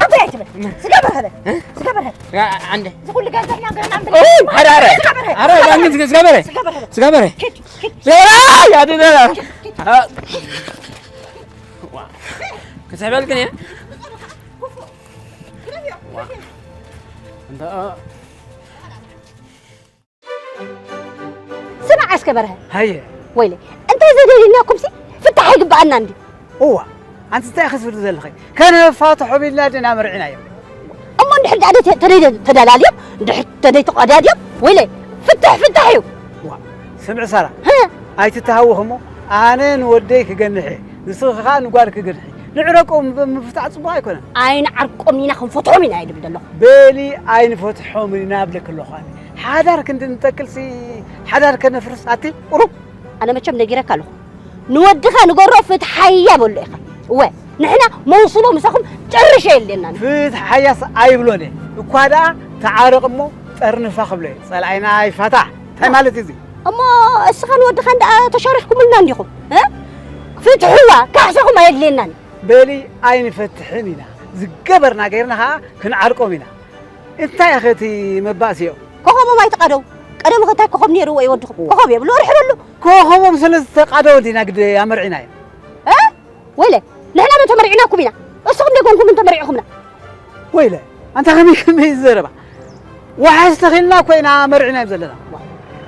ኣቦይ ኣይትበል! ስጋ በርሀ በል! እ? ስጋ በርሀ! ያ፣ ኣንደ! እዚ ኩሉ ገንዘብና ገና ኣንበል! ኡይ! ኧረ፣ ኧረ! ስጋ በርሀ! ኧረ፣ ስጋ በርሀ! ዳግም ስጋ በርሀ! ስጋ በርሀ! ስጋ በርሀ! ኪድ! ኪድ! ያ፣ ያ፣ ያ፣ ያ! ኪድ! ኪድ! ዋ። ክስሕበልክን እየ። ዋ። እንተ ስማዕ እስከ በርሀ። ሃየ። ወይለ፣ እንታይ ዘደልየናኩምሲ ፍታሕ ይግብኣና እንዲ። እዋ፣ ኣንቲ እንታይ ኢኺ ትብሊ ዘለኺ? ከነፋትሖም ኢልና ዲና መርዒናዮም። እሞ እንድሕር ደኣ ተደይ-፣ ተደይ-፣ ተደላልዮም፣ እንድሕር ተደይ ተቐዳድዮም፣ ወይለ፣ ፍትሕ፣ ፍትሕ እዩ። ዋ፣ ስምዒ ሳራ፣ ህ። ኣይትተሃወኺ እሞ፣ ኣነ ንወደይ ክገንሕ እየ፣ ንስኺ ኸኣ ንጓልኪ ግንሒ። ንዕረቆም እምበር ምፍታሕ ጽቡቕ ኣይኮነን። ኣይንዓርቆም ኢና፣ ክንፈትሖም ኢና እየ ድብል ዘለኹ። በሊ ኣይንፈትሖምን ኢና እብለኪ ኣለኹ ኣነ። ሓዳር ክንዲ ንተክልሲ፣ ሓዳር ከነፍርስ ኣቲ ቁሩብ። ኣነ መቸም ነጊረካ ኣለኹ። ንወድኻ ንገሮ ፍትሓያ በሎ ኢኻ። እወ፣ ንሕና መውስቦ ምሳኹም ጭርሽ የድልየናን። ፍትሓያስ ኣይብሎን እየ። እኳ ደኣ ተዓረቕ እሞ ጠርንፋ ክብሎ እየ። ጸላኢና ይፋታሕ። እንታይ ማለት እዩ እዚ? እሞ እስኻ ንወድኻ እንዳ ተሻሪኽኩምልና እንዲኹም፣ እ? ፍትሕዋ፣ ካሕሳኹም ኣየድልየናን። በሊ ኣይንፈትሕን ኢና። ዝገበርና ገይርና ኸኣ ክንዓርቆም ኢና። እንታይ ኢኺ እቲ መባእሲኦም? ኮኸቦም ኣይትቓደው። ቀደም ኸ እንታይ ኮኸብ ነይርዎ እዩ ወድኹም? ኮኸብ የብሉ፣ ርሕረሉ። ኮኸቦም ስለ ዝተቓደወ እንዲና ግደ ኣመርዒናዮ። እ? ወይለ፣ ንሕና ዶ ተመሪዕናኩም ኢና? እስኹም ዶ ጎንኩም እንተመሪዕኹምና? ወይለ፣ ኣንታ ከመይ ከመይ ዘረባ? ዋሕስ ተኺልና እኮ ኢና መሪዕና እዮም ዘለና።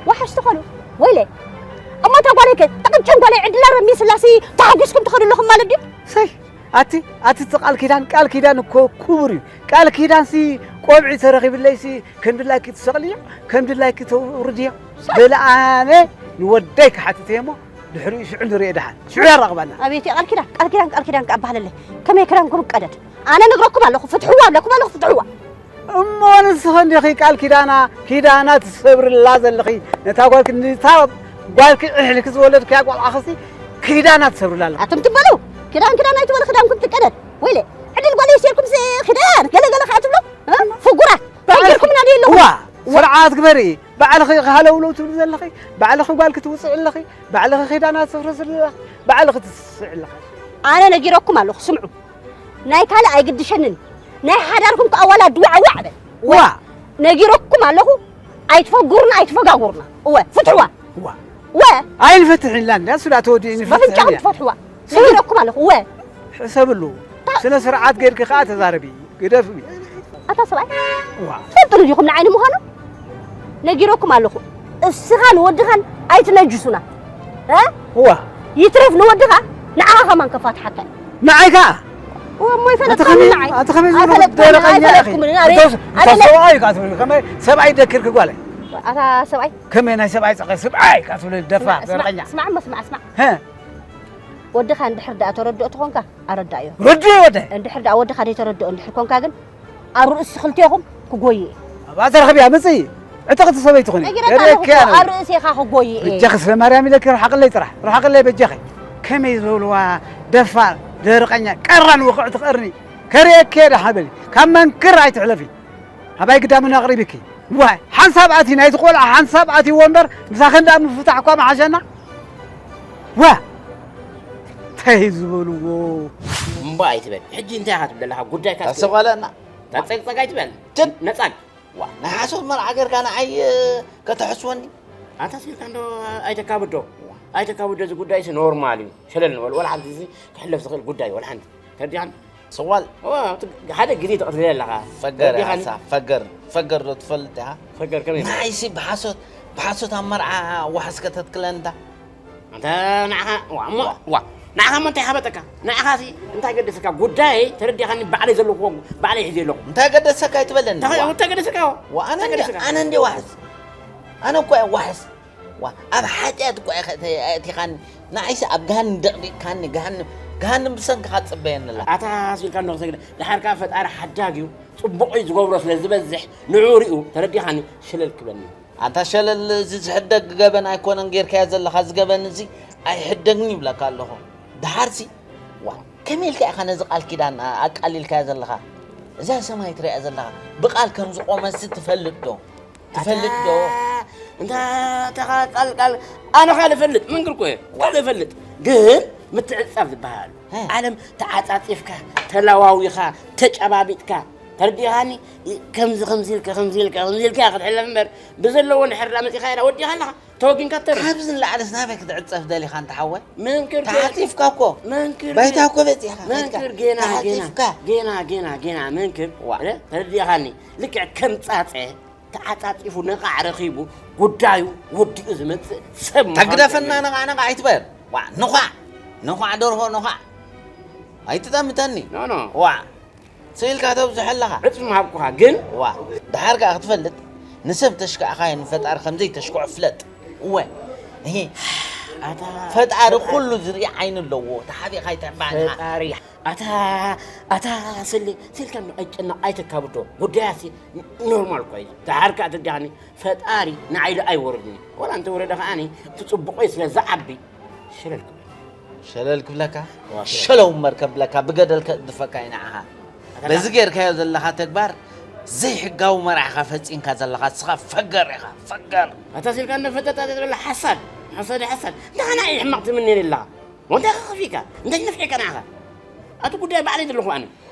ዋሕስ ተኾኑ? ወይለ፣ እሞ እታ ጓለይ ከ፣ ጥቕጭን ጓለይ ዕድላ ረሚስላሲ ተሓጒስኩም ትኸዱ ኣለኹም ማለት ድዩ? ሰይ፣ ኣቲ፣ ኣቲ እቲ ቃል ኪዳን፣ ቃል ኪዳን እኮ ክቡር እዩ። ቃል ኪዳንሲ ቆብዒ ተረኺብለይሲ ከም ድላይኪ ትሰቕልዮ፣ ከም ድላይኪ ተውርድዮ። በሊ ኣነ ንወደይ ክሓትት እየ እሞ ድሕሪኡ ሽዑ ንርእየ ደሓን። ሽዑ ያራኽባና። ኣቤት ቃል ኪዳን፣ ቃል ኪዳን፣ ቃል ኪዳን ከኣ በሃለለይ። ከመይ ክዳንኩም ቀደድ? ኣነ ነግረኩም ኣለኹ፣ ፍትሕዋ ኣለኩም ኣለኹ፣ ፍትሕዋ። እሞ ንስኺ እንዲኺ ቃል ኪዳና፣ ኪዳና ትሰብርላ ዘለኺ ነታ ጓልኪ፣ ነታ ጓልኪ እሕልኪ ዝወለድክያ ቆልዓኽሲ ኪዳና ትሰብርላ ኣለኺ። ኣቱም ትበሉ፣ ኪዳን ኪዳን ኣይትበሉ፣ ክዳንኩም ትቀደድ። ወይለ፣ ዕድል ጓል ይሴርኩም ሲ ኪዳን፣ ገለ ገለ ከኣ ትብሉ፣ እ? ፍጉራት፣ ባዕልኺ፣ ነጊርኩምና ድዩ ኣለኹም? ዋ፣ ስርዓት ግበሪ። ባዕልኺ ሃለውለው ትብሊ ዘለኺ፣ ባዕልኺ ጓልኪ ትውፅዒ ኣለኺ፣ ባዕልኺ ኪዳና ትሰፍርሲ ኣለኺ፣ ባዕልኺ ትስስዒ ኣለኺ። ኣነ ነጊረኩም ኣለኹ፣ ስምዑ። ናይ ካልእ ኣይግድሸንን። ናይ ሓዳርኩም ከኣ ዋላ ድዋዕዋዕ በል። ዋ! ነጊረኩም ኣለኹ፣ ኣይትፈጉርና፣ ኣይትፈጋጉርና። እወ፣ ፍትሕዋ። ዋ! ወ! ኣይንፈትሕ ኢልና እንዳ፣ እሱ ዳ ተወዲኡ ንፈትሕ በፍንጫኹም እያ። ትፈትሕዋ። ስም! ነጊረኩም ኣለኹ፣ ወ! ሕሰብሉ። ታ- ስነ ስርዓት ጌርኪ ከኣ ተዛረቢ። ግደፍዊ። ኣታ ሰብኣይ። ዋ። ትፈልጡ ዲኹም ንዓይ ንምዃኑ? ነጊረኩም ኣለኹ። እስኻን ወድኻን ኣይትነጅሱና። እ? ዋ። ይትረፍ ንወድኻ ንዓኻ ከማን ከፋትሓካ እዩ። ንዓይ ከኣ? እሞ ኣታ ይፈለጥኩምኒ ከመይ፣ ንዓይ። ኣታ ከመይ ዝበለ ኣይፈለጥኩምኒ፣ ደረቐኛ ኢኺ? ኣይፈለጥኩምኒ። ኣነ፣ ኣታ ኣነ ስ-፣ ኣታ ነ- ሰብኣይ ኢኻ ትብሊ፣ ከመይ ሰብኣይ ደኪርኪ ጓለይ? ኣታ ሰብኣይ። ከመይ ናይ ሰብኣይ ጸቐ-፣ ሰብኣይ ኢኻ ትብሊ ደፋር፣ ስማዕ፣ ስማዕ፣ ደረቐኛ። ስማዕ እሞ ስማዕ፣ ስማዕ። ሀ። ወድኻ እንድሕር ደኣ ተረድኦ ተኾንካ፣ ኣረዳእዮ። ረድዮ ወደ። እንድሕር ደኣ ወድኻ ዘይተረድኦ እንድሕር ኮንካ ግን፣ ኣብ ርእሲ ክልቴኹም ክጎይ እየ። ኣብኣ ተረኽብያ፣ ምጽኢ። ዕጥቕቲ ሰበይቲ ኾኒ። ነጊረካ ኣለኹ የርእየኪ እኮ፣ ኣነ። ኣብ ርእሲ ኢኻ ክጎይ እየ። በጃኺ ስለ ማርያም ኢለኪ፣ ርሓቕለይ ጥራሕ። ርሓቕለይ በጃኺ። ከመይ ዝበልዋ ደፋር፣ ደረቐኛ፣ ቀራን ውቕዕቲ ቀርኒ። ከርእየኪ እየ ደሓ በሊ። ካብ መንክር ኣይትሕለፊ። ኣባይ ግዳምን ኣቕሪብኪ። ዋይ፣ ሓንሳብ ኣቲ ናይቲ ቆልዓ ሓንሳብ ኣቲ ወንበር፣ ምሳኽን ደኣ ምፍታሕ እኳ ምሓሸና። ዋ! እንታይ ዝበልዎ? እምባ ኣይትበል። ሕጂ እንታይ ኢኻ ትብል ዘለኻ? ጉዳይካ እስኪ። ኣሰቋለና። ጸግጸግ ኣይትበል። ትን-፣ ነጻግ። ዋ፣ ናይ ሓሶት መርዓ ጌርካ ንዓይ፣ እ፣ ከተሕስወኒ? ኣንታ ስኢልካ እንዶ ኣይተካብዶ። ዋ። ኣይተካብዶ፣ እዚ ጉዳይሲ ኖርማል እዩ። ሸለል ንበል። ወላ ሓንቲ እዚ ክሕለፍ ዝኽእል ጉዳይ፣ ወላ ሓንቲ። ተረዲኻኒ? ሰዋል። ዋ፣ እቲ ሓደ ግዜ ተቐትለ ኣለኻ። ፈገር ተረዲኻኒ? ሓሳብ፣ ፈገር፣ ፈገር ዶ ትፈልጥ ኢኻ? ፈገር ከመይ? ንዓይሲ ብሓሶት፣ ብሓሶት ኣብ መርዓ ዋሕስ ከተትክለን እንታ? ኣንታ ንዓኻ፣ ዋ፣ እሞ፣ ዋ። ዋ፣ ንዓኻ እሞ እንታይ ሓበጠካ? ንዓኻሲ እንታይ ገደሰካ? ጉዳየይ ተረዲኻኒ፣ ባዕለይ ዘለኹዎ፣ ባዕለይ ሒዘ ኣለኹ። እንታይ ገደሰካ ኣይትበለኒ፣ እንታይ፣ ዋ። እንታይ ገደሰካ? ዋ፣ ኣነ እንታይ እንዲ-፣ ገደሰካ? ኣነ እንዲ ዋሕስ። ኣነ እኮ እየ ዋሕስ። ዋ፣ ኣብ ሓጢኣት እኮ ኢኻ ኣተ-፣ ኣእቲኻኒ። ንዓይሲ ኣብ ገሃንም ደቕዲቕካኒ፣ ገሃንም፣ ገሃንም ብሰንክኻ ትጽበየኒ ኣላ። ኣታ ስኢልካ እንዶ ክሰግደ። ድሓር ከኣ ፈጣሪ ሓዳግ እዩ። ጽቡቕ እዩ ዝገብሮ ስለ ዝበዝሕ፣ ንዕኡ ሪኡ፣ ተረዲኻኒ፣ ሸለል ክብለኒ። ኣንታ ሸለል፣ እዚ ዝሕደግ ገበን ኣይኮነን ጌርካዮ ዘለኻ፣ እዚ ገበን እዚ ኣይሕደግን ይብለካ ኣለኹ። ደሓርሲ፣ ዋ፣ ከመይ ኢልካ ኢኻ ነዚ ቃል ኪዳን ኣ-፣ ኣቃሊልካዮ ዘለኻ? እዛ ሰማይ ትሪኣ ዘለኻ፣ ብቃል ከም ዝቖመሲ ትፈልጥ ዶ? ትፈልጥ ዶ? ኣታ፣ እንታ፣ ተኻ ቃል፣ ቃል፣ ኣነ ካልእ እፈልጥ፣ መንክር እኮ እየ፣ ካልእ እፈልጥ። ግን ምትዕጻፍ ዝበሃል ኣሎ። ሀ። ዓለም ተዓጻጺፍካ፣ ተለዋዊኻ፣ ተጨባቢጥካ፣ ተረዲኻኒ? ከምዚ፣ ከምዚ ኢልካ፣ ከምዚ ኢልካ፣ ከምዚ ኢልካ ክትሕለፍ እምበር፣ ብዘለዎ እንድሕር ዳ መጺኻ ኢላ ወዲኻ ኣለኻ፣ ተወጊንካ ትተርፍ። ካብዚ ንላዕለስ ናበይ ክትዕጸፍ ደሊኻ እንተ ሓወይ? መንክር ገ-፣ ተዓጺፍካ እኮ። መንክር ባይታ ገ-፣ እኮ በጺሕካ፣ መንክር ከድካ። ገና፣ ገና፣ ተዓጺፍካ። ገና፣ ገና፣ ገና፣ መንክር፣ ዋ። እ? ተረዲኻኒ? ልክዕ ከም ጻጸ ተዓጻጺፉ ነቓዕ ረኺቡ ጉዳዩ ወዲኡ ዝመጽእ ሰብ ምዃኑ ተግደፈና ተርእየኒ። ነቓዕ ነቓዕ ኣይትበል። ዋ፣ ንዃዕ፣ ንዃዕ ደርሆ ንዃዕ። ኣይትጠምተኒ። ኖ፣ ኖ። ዋ፣ ስኢልካ ተብዝሖ ኣለኻ። ዕጽፊ ምሃብኩኻ ግን። ዋ፣ ደሓር ከኣ ክትፈልጥ፣ ንሰብ ተሽካዕኻዮ ንፈጣሪ ከም ዘይተሽክዖ ፍለጥ። እወ፣ እሂ። ኣታ ፈጣሪ ፈጣሪ። ኩሉ ዝርኢ ዓይኒ ኣለዎ። ተሓቢእካ ኣይትሕባእ ኢኻ። ፈጣሪ። ኣታ፣ ኣታ ስሊ፣ ስልካ ም-፣ ኣይጨነቕ፣ ኣይተካብዶ። ጉዳያሲ ኖርማል እኮ እዩ። ደሓር ከኣ ተዳኒ፣ ፈጣሪ ንዓይ ዶ ኣይወርድኒ። ወላ እንተ ወረደ ከኣኒ፣ እቲ ጽቡቐይ ስለ ዝዓቢ፣ ሸለል ክብል። ሸለል ክብለካ? ዋ፣ ሸለል። ሸለው እምበር ከብለካ፣ ብገደል ከእድፈካ እዩ ንዓኻ። ኣታ በዚ ጌርካዮ ዘለኻ ተግባር፣ ዘይሕጋዊ መርዓኻ ፈጺምካ ዘለኻ፣ ንስኻ ፈገር ኢኻ፣ ፈገር። ኣታ ስልካ እንደ ፈጠጣ ትብል ሓሳድ፣ ሓሳድ፣ ሓሳድ። እንታይ ንዓይ ሕማቕ ትምነየኒ ኣለኻ? ወንታይ ከፊካ? እንታይ ነፍሒካ ንዓኻ? ኣቲ ጉዳይ ባዕለይ ዘለኹ ኣነ።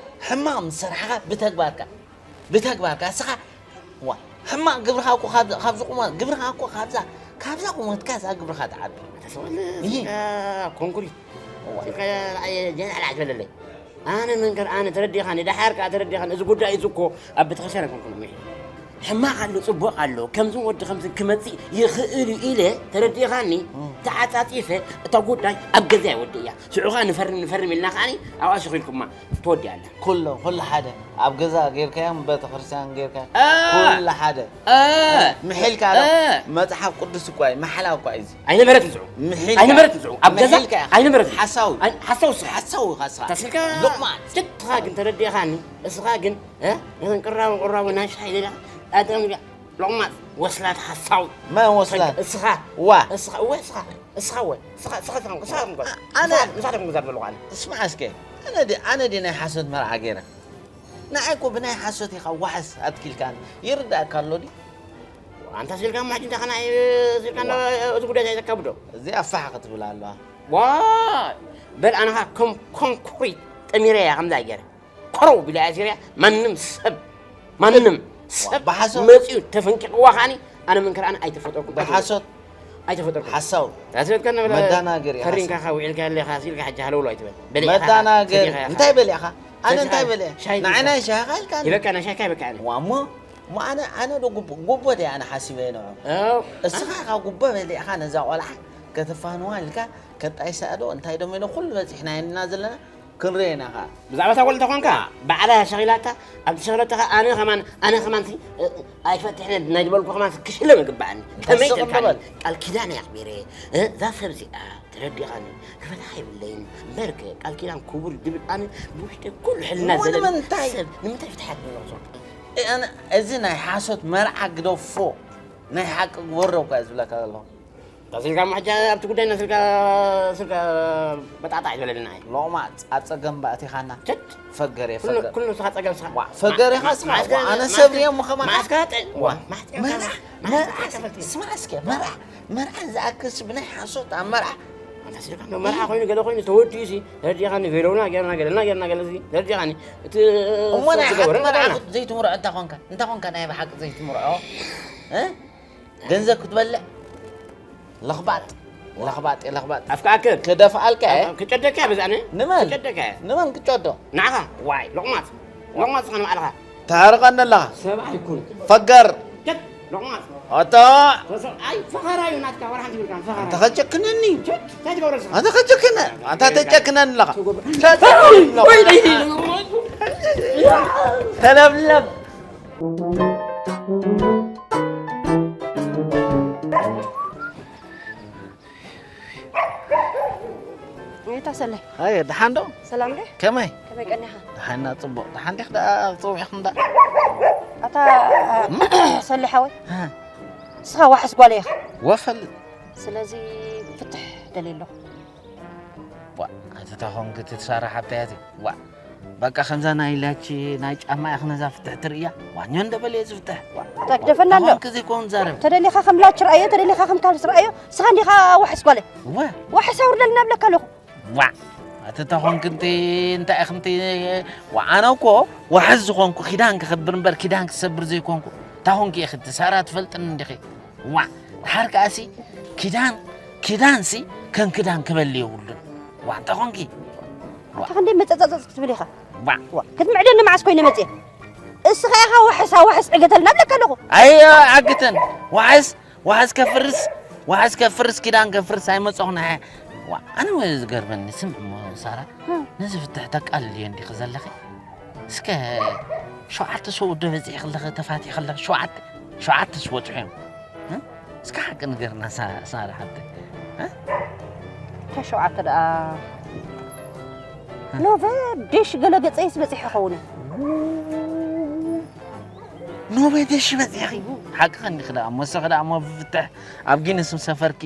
ሕማቕ ምስ ሰራሕኻ ብተግባርካ፣ ብተግባርካ እስኻ፣ ዋ፣ ሕማቕ ግብርኻ እኮ ካብ፣ ካብዚ ቁመት፣ ግብርኻ እኮ ካብዛ፣ ካብዛ ቁመትካ እዛ ግብርኻ ትዓቢ። ኣታ ሰብኣይ፣ እሂ። እዚኣ ኮንክሪት። ጀላዕላዕ ዝበለለይ ኣነ መንከር ኣነ ተረዲኻኒ፣ ደሓር ከዓ ተረዲኻኒ። እዚ ጉዳይ እዚ እኮ ኣብ ቤተክርስትያን ኣይኮንኩን ምሒ ሕማቕ ኣሎ ጽቡቕ ኣሎ፣ ከምዚ ወዲ ከምዚ ክመጽእ ይኽእል እዩ ኢለ ተረዲኻኒ። ተዓጻጺፈ እታ ጉዳይ ኣብ ገዛ ይወድእ እያ። ሽዑ ከዓ ንፈርም ንፈርም ኢልና ከዓኒ ኣብኣ ሽኺልኩማ ትወዲ ኣላ። ኩሉ ኩሉ ሓደ ኣብ ገዛ ጌርካዮም ቤተክርስትያን ጌርካ አ! ኩሉ ሓደ አ! ምሒልካ ዶ አ! መጽሓፍ ቅዱስ እኳ እዩ ማሕላ እኳ እዩ እዚ ኣይነበረትን ዝዑ ምሒልካ ኣይነበረትን ዝዑ ኣብ ገዛ ምሒልካ ኢኻ። ኣይነበረትን ሓሳዊ ኣይ- ሓሳዊ ስራሕ ሓሳዊ ኢኻ ስራሕ ተስልካ ሎቕማጽ ጀትኻ ግን ተረዲኻኒ እስኻ ግን እ? ነተን ቅራቡ ቅራቡ ናይ ሻሂ ሌላ ኣተም ሎቕማጽ ወስላት ሓሳዊ መን ወስላት እስኻ ዋ እስኻ እወ እስኻ እስኻ እወ እስኻ እስኻ እስኻ እስኻ ኣነ ንሳቶም ክዛብ ዘለኹ ኣነ ስማዕ እስከ ኣነ ዲ ኣነ ዲ ናይ ሓሶት መርዓ ገይረ ንዓይ እኮ ብናይ ሓሶት ኢኻ ዋሕስ ኣትኪልካኒ። ይርዳእካ ኣሎ ድዩ? ኣንታ ስልካ ማሕጂ እንታይ ከና ስልካ እዚ ጉዳይ እንታይ ዘካብዶ? እዚኣ ፋሕ ክትብል ኣለዋ። ዋ በል ኣነኻ ከም ኮንክሪት ጠሚረ እያ ከምዛ ገይረ ኮረው ቢላ እያ ዚርያ ማንም ሰብ ማንም ሰብ ብሓሶት መፅዩ ተፈንቂቕዋ ከዓኒ ኣነ መንከር ኣነ ኣይተፈጠርኩ ብሓሶት ኣይተፈጠርኩ ሓሳው ታስበትካ ነበረ መዳናገር ኢኻ ፈሪንካ ኻ ውዒልካ ኣለኻ ሲልካ ሕጂ ሃለውሎ ኣይትበል በሊዕኻ መዳናገር ሰዲኻ ኢኻ። እንታይ በሊዕኻ ኣነ እንታይ በሊዐ ሻሂ ንዓይ ናይ ሻሂ ካ ኢልካ ይበቃ ናይ ሻሂ ካ ይበቃ ኣነ ዋሞ እሞ ኣነ ኣነ ዶ ጉቦ ጉቦ ደ ኣነ ሓሲበ ንዑ ኣው እስኻ ኢኻ ጉቦ በሊዕኻ ነዛ ቆልዓ ከተፋንዋ ኢልካ ከጣይሳ ዶ እንታይ ዶ ኢለ ኩሉ በፂሕና ኢና ዘለና ክንርኤና ኸዓ ብዛዕባ እታ ጓል እንተኾንካ ባዕላ ሸኺላታ ኣብቲ ሸኽለታ ኸዓ ኣነ ኸማን ኣነ ኸማን ኣይፈትሕነ ናይ ዝበልኩ ኸማን ክሽለም ይግባኣኒ ከመይ ተልካኒ ቃል ኪዳን ኣኽቢረ እዛ ሰብ እዚኣ ተረዲኻኒ ክፈትሓ የብለይን እምበርከ ቃል ኪዳን ክቡር ድብል ኣነ ብውሽጢ ኩሉ ሕልና ዘለ ንምንታይ ንምንታይ ፍትሓት ንረኽሶ እዚ ናይ ሓሶት መርዓ ግደፎ ናይ ሓቂ ግበሮ እኳ ዝብለካ ዘለኹ ተሲልካ ማሕጃ ኣብቲ ጉዳይ ነስልካ ስልካ በጣጣ ይበለልና ኣይ ሎማት ኣብ ጸገም ባእቲኻና ቸት ፈገር እየ ኩሉ ፈገር ኩሉ ንስኻ ጸገም ስኻ ዋ ፈገር ኢኻ ስኻ ማስካ- ዋ ኣነ ማስካ- ሰብ እየ ምኸማ ማስካ ጠ- ዋ ዋ ማስካ- ማስካ- ማስካ- ስማ እስከ መርዓ መርዓ ዝኣክልሲ ብናይ ሓሶት ኣብ መርዓ ኣንታ ስልካ ነው መርዓ ኮይኑ ገለ ኮይኑ ተወዲኡ ሲ ተረዲኻኒ ቬሎና ጌርና ገለና ጌርና ገለ ሲ ተረዲኻኒ እቲ እሞ ናይ ሓቂ ዝገበረ መርዓ መርዓና። ዘይትምርዖ እንታ ኮንካ እንታ ኮንካ ናይ ብሓቂ ዘይትምርዖ እ? ገንዘብ ክትበልዕ ለኽባጥ ለኽባጥ ለኽባጥ ኣፍካ ኣክል ክደፍኣልካ እየ ክጨደካ እየ በዛነ ንመን ክጨደካ እየ ንመን ክጨዶ ንዓኻ ዋይ ሎቕማት ሎቕማት ዝኾነ ባዕልኻ ታርቐኒ ኣለኻ ሰብኣይ ኩን ፈገር ጀት ሎቕማት ኣታ ተሰ- ኣይ ፈኸራ እዩ ናትካ ወላ ሓንቲ ብልካ ፈኸራ ኣንተ ኸጨክነኒ ጀት እንታይ ትገብረ ንስኻ ኣንተ ኸጨክነ ኣንታ ተጨክነኒ ኣለኻ ወይለይ ተለብለብ ኔታ ሰለይ ኣየ ደሓን ዶ ሰላም ደ ከመይ ከመይ ቀኒኻ ደሓና ፅቡቅ ደሓን ዲክ ደኣ ፀዊዕኹም ደኣ ኣታ ሰለይ ሓወይ እ፣ ንስኻ ዋሕስ ጓለይ ኢኻ ወፈልጥ ስለዚ ፍትሕ ደልየ ኣለኹ ዋ፣ እቲ ተኾንኪ እቲ ትሰርሕ ኣብታ እያ እዚኣ። ዋ፣ በቃ ከምዛ ናይ ላቺ ናይ ጫማ ኢኺ ነዛ ፍትሕ ትርእያ። ዋኛ እንደ በለ ዝፍትሕ። ዋ፣ እታ ግደፈና ኣሎ። ተኾንኪ ዘይኮን ዛረብ። ተደሊኻ ከም ላቺ ረኣዮ፣ ተደሊኻ ከም ካልስ ረኣዮ። ንስኻ እንዲኻ ዋሕስ ጓለ። ዋ፣ ዋሕስ ኣውርደልና እብለካ ኣለኹ። ዋ፣ እቲ ተኾንኪ እንት እንታይ ኢኺ እንት ዋ፣ ኣነ እኮ ዋሕስ ዝኾንኩ ኪዳን ክኽብር እምበር ኪዳን ክሰብር ዘይኮንኩ። ታኾንኪ ኢኺ እቲ ሳራ ትፈልጥኒ እንዲኺ። ዋዕ ድሓር ከኣሲ ኪዳን ኪዳንሲ ከም ክዳን ክበሊ የብሉን። ዋዕ እንታይ ኾንኪ? ዋዕ ኣታ ክንደይ መጸጸጸጽ ክትብል ኢኻ? ዋዕ ዋዕ ክትምዕደኒ መዓስ ኮይነ መጽየ? እስኻ ኢኻ ዋሕስ ኣዋሕስ ዕገተልና እብለካ ኣለኹ። ኣይ ኣግተን ዋሕስ ዋሕስ ከፍርስ ዋሕስ ከፍርስ ኪዳን ከፍርስ ኣይመጸኹን ኣየ። ዋዕ ኣነ ወ ዝገርመኒ ስምዒ እሞ ሳራ ነዚ ፍትሕ ተቃልልዮ እንዲኺ ዘለኺ? እስከ ሸውዓተ ሰው ወዶ በፂሒ ከለኸ ተፋቲሑ ከለኸ ሸውዓተ ሸውዓተ ሰው ወፅሑ እዮም እስከ ሓቂ ንገርና ሳራ ሓብተ እንታይ ሸውዓተ ደኣ ኖቨ ዴሽ ገለ ገፀይስ በፂሑ ይኸውን ኖቨ ዴሽ በፂሒ ሓቂ ከኒክ ደኣ መሰኺ ደኣ ሞ ብፍትሕ ኣብ ጊንስ ምሰፈርኪ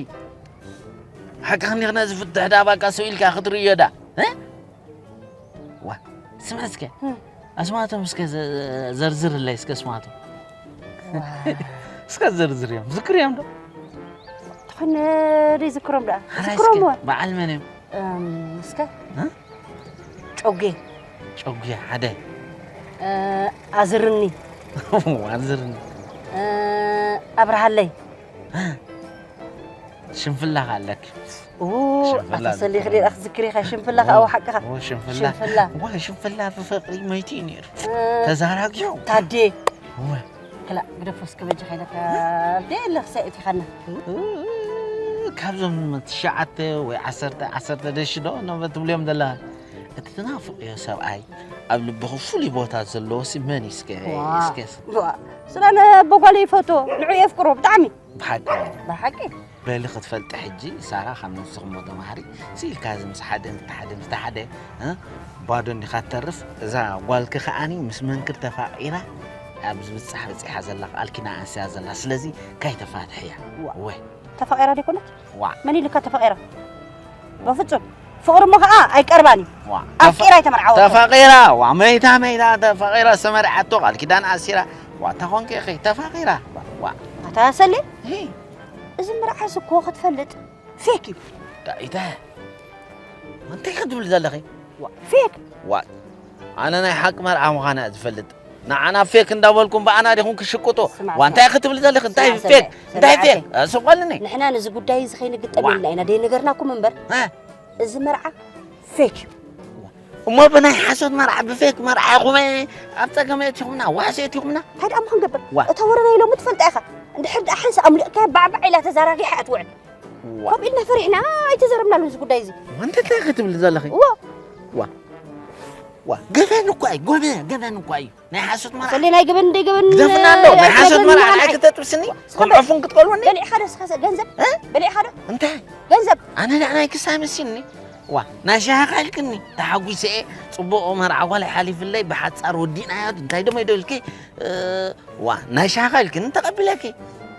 ሓቂ ከኒክ ነዚ ፍትሕ ደኣ ባቃ ሰው ኢልካ ክትርእዮ ደኣ ዋ ስምዐ እስከ ኣስማቶም እስከ ዘርዝርለይ እስከ ኣስማቶም እስከ ዘርዝርዮም ዝክርዮም ዶ ተኾነ ደይ ዝክሮም ደኣ ዝክሮም በዓል መን እዮም እስከ ጮጌ ጮጌ ሓደ ኣዝርኒ ኣዝርኒ ኣብርሃለይ ሽንፍላ ኣለክ። ኡ ኣታ ሰሊኽ ደኣ ክትዝክር ኢኻ ሽንፍላ ከኣ ሓቅኻ። ሽንፍላ። ሽንፍላ። ዋ ሽንፍላ ብፍቕሪ መይቲ እዩ ነይሩ። ተዛራጊሑ። ታዴ። እወ። ክላ ግደፎ እስከ በጃ ከይለካ ደለ ክሳይ እቲኻና። ካብዞም ትሽዓተ ወይ ዓሰርተ ዓሰርተ ደሽ ዶ ነበ ትብልዮም ዘለኻ እቲ ትናፍቕዮ ሰብኣይ ኣብ ልብኺ ፍሉይ ቦታ ዘለዎ ሲ መን እዩ እስከ እስከ ስለ ኣነ ኣቦ ጓለይ ይፈትዎ ንዑ የፍቅሮ ብጣዕሚ ብሓቂ ብሓቂ በሊ ክትፈልጢ ሕጂ ሳራ ካብ ነብስኺ እሞ ተማሃሪ ስኢልካ እዚ ምስ ሓደ ምስ ሓደ ምስ ሓደ እ? ባዶ እንዲኻ ትተርፍ እዛ ጓልኪ ከዓኒ ምስ መንክር ተፋቒራ ኣብ ዝብጻሕ በጺሓ ዘላ ቃል ኪዳን ኣስያ ዘላ ስለዚ ካይ ተፋትሕያ ወይ ተፋቒራ ዲኮነት ዋ መን ኢልካ ተፋቒራ በፍጹም ፍቕሪ እሞ ከዓ ኣይቀርባን እዩ ዋ ኣፍቂራ ኣይተመርዓወ ተፋቒራ ዋ መይታ መይታ ተፋቒራ ዝተመርዓቶ ቃል ኪዳን ኣሲራ ዋ ተኾንኪ ኢኺ ተፋቒራ ዋ ኣታ ሰሌ እዚ ምርዓስ እኮ ክትፈልጥ ፌክ እዩ። ዳኢተ እንታይ ክትብል ዘለኺ? ፌክ ዋይ ኣነ ናይ ሓቂ መርዓ ምዃና እየ ዝፈልጥ። ንዓና ፌክ እንዳበልኩም ብኣና ዲኹም ክሽቅጡ? ዋንታይ ክትብል ዘለኺ? እንታይ ፌክ? እንታይ ፌክ? ስቆልኒ። ንሕና ነዚ ጉዳይ እዚ ከይንግጠም ኢልና ኢና ደይ ነገርናኩም እምበር እዚ መርዓ ፌክ እዩ። እሞ ብናይ ሓሶት መርዓ ብፌክ መርዓ ኢኹም ኣብ ፀገም የእቲኹምና ዋሕሲ የእቲኹምና እንታይ ደኣ ክንገብር እታ ወረ ናይ ሎሚ ትፈልጣ ኢኻ እንድሕር ደኣ ሓንሳ ኣምሊቕካያ ባዕባዕ ኢላ ተዛራጊሓ እያ ትውዕል ከምኡ ኢልና ፈሪሕና ኣይተዘረብናሉን እዚ ጉዳይ እዚ ወንተ እንታይ ክትብል ዘለኺ ዋ ዋ ዋ ገበን እኳ እዩ ጎበ ገበን እኳ እዩ ናይ ሓሶት መርዓ ሰሌ ናይ ገበን እንደ ገበን ግደፍና ኣሎ ናይ ሓሶት መርዓ ኣይክተጥብስኒ ከም ዕፉን ክትቀልወኒ በሊዕኻ ዶ ስኻ ገንዘብ በሊዕኻ ዶ እንታይ ገንዘብ ኣነ ደኣ ናይ ክሳይ መሲልኒ ዋ ናይ ሻሂ ካልክኒ ተሓጒሰ እየ ጽቡቕ መርዓ ጓል ሓሊፍለይ ብሓጻር ወዲእናዮ እንታይ ደሞ ይደልኪ ዋ ናይ ሻሂ ካልክኒ ተቐቢለኪ